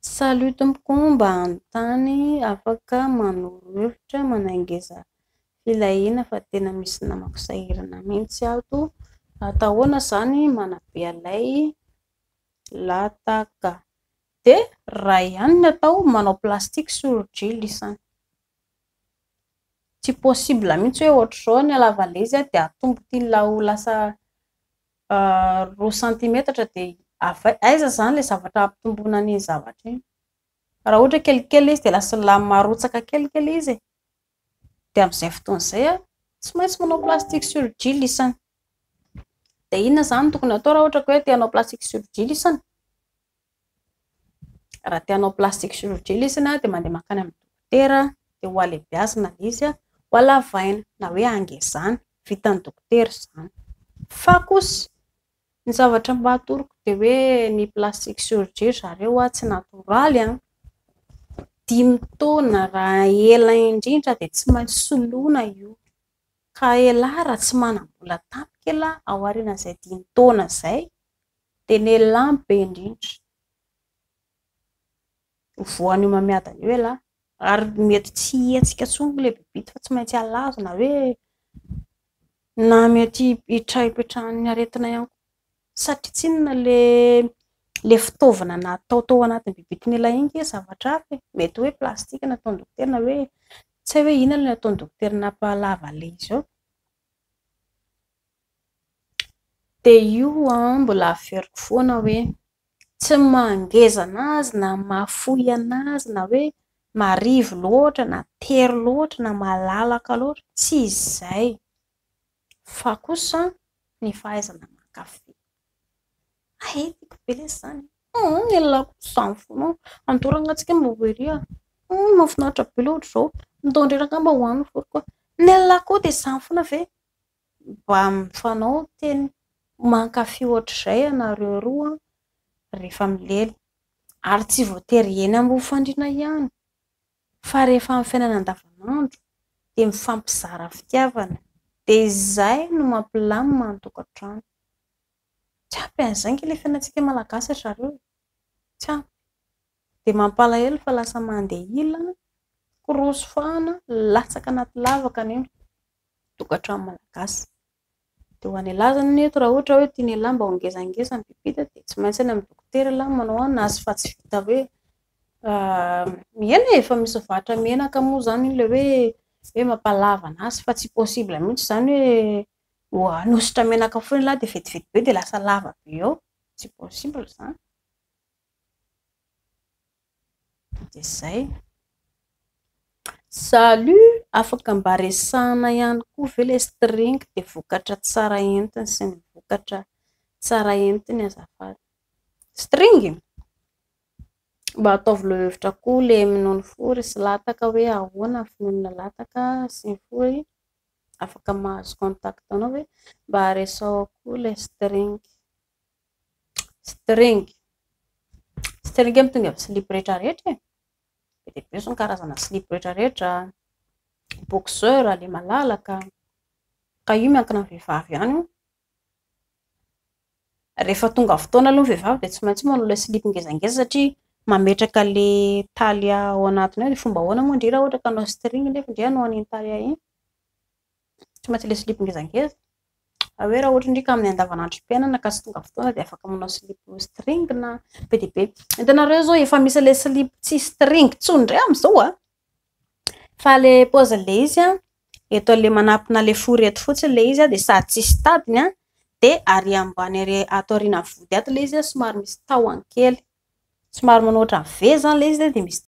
Salut tompoko, mba hanontany afaka manoro hevitra manangeza filahiana fa tena misy namako sahirana mihitsy ato. Atao ahoana izany manabe an'ilay lataka? Dia iray ihany no atao, manao plastique chirurgie lisany. Tsy possible mihitsy hoe ohatr'izao ny halavan'ilay izy dia atombo ity ho lasa 2 centimètres dia aiza izany ilay zavatra hampitomboana an'iny zavatra iny? Raha ohatra kelikely ilay izy dia lasa marotsaka kelikely ilay izy e. Dia amin'izay fotoana izay tsy maintsy manao plastique chirurgie lisany. Dia inona izany no tokony hatao raha ohatra ka hoe te hanao plastique chirurgie lisany? Raha te hanao plastique chirurgie lisany dia mandeha mankany amin'ny dokotera dia ho alehibiazina ilay izy, ho halavaina na hoe hangezana, vitan'ny dokotera izany. Fa kosa ny zavatra mba atoroko dia hoe ny plastique chirurgie ry zareo tsy natoraly an, 5 taona raha ela indrindra dia tsy maintsy soloina io. Ka elah raha tsy manam-bola tampoka elah ao aorianan'izay 5 taona izay dia ny elah no be indrindra. Ho voan'io homamiadana io elah. Ary mety tsy hihetsika intsony ilay bibity fa tsy maintsy halazo na hoe na mety hipetrahan'ny aretina ihany koa. Satria tsinona ilay fitaovana natao tao anatin'ny bibitin'ilay iny ange zavatra hafa e. Mety hoe plastika nataon'ny dokotera na hoe tsy hay hoe inona ilay nataon'ny dokotera nampalava an'ilay izy eo. Dia io an, mbola averiko foana hoe tsy mahangeza anazy na mahafohy anazy na hoe marivo loatra na tery loatra na malalaka loatra, tsy izay. Fa kosa ny fahaizana mankafy. Hay, tiako be ilay izany. Elah koa izany foana. Andorana antsika mba ho ery a. Mahafinaritra be ilay ohatr'izao. Ndao indray angamba ho any foriko. Ny elah koa dia izany foana ve? Mba mifanao teny mankafy ohatr'izay ianareo roa rehefa milely. Ary tsy voatery eny ambony fandriana ihany fa rehefa amin'ny fiainana andavanandro dia mifampizara fitiavana. Dia izay no mampilamina ny tokantrano. Tsy ampy an'izay ange ilay fiainantsika malagasy ry zareo e. Tsy ampy. Dia mampalahelo fa lasa mandeha ila, korosy fahana, latsaka anaty lavaka ny tokantrano malagasy. Dia ho an'ialahy izany eto raha ohatra hoe tian'ialahy mba ho ngezangeza ny bibita dia tsy maintsy any amin'ny dokotera ialahy manao anazy fa tsy vita hoe mihena e, efa misy vatra menaka moa izany ilay hoe mampalava anazy fa tsy possible mihitsy izany hoe hanosotra menaka foana ialahy dia vetivety be dia lasa lava be eo. Tsy possible izany. Dia izay. Salut! Afaka mba resahana ihany koa ve ilay string dia vokatra tsara entiny sy ny vokatra tsara entiny azafady. String? Mba ataovy lohahevitra koa ilay minono fory sy lataka hoe ahoana ny finoana lataka sy ny fory. Afaka mahazo contact anao ve? Mba resaho koa ilay string. String. String mitovy amin'ny slip rehetrarehetra e. Be dia be izao ny karazana slip rehetrarehetra. Boxeur, ilay malalaka. Ka io miankina amin'ny vehivavy ihany io. Rehefa tonga fotoana aloha ny vehivavy dia tsy maintsy manao ilay slip ngezangeza satria mametraka ilay taille ao anatiny ao. Dia fomba ahoana moa ndry raha ohatra ka hanao string nefa ndry hanao an'iny taille iny? Tsy maintsy ilay slip ngezangeza. Fa hoe raha ohatra ndry ka amin'ny andavanandrom-piainana ka tsy tonga fotoana dia afaka manao slip string na be dia be. Hitanareo izao efa misy ilay slip tsy string intsony indray amin'izao a. Fa ilay paozin'ilay izy a, eto ilay manampina ilay fory eto fotsiny ilay izy a, dia sady tsisy tadiny a, dia ary ambany ary ato aorian'ny vody ato ilay izy a, somary misy tahony kely. Somary manao ohatran'ny V izany ilay izy dia misy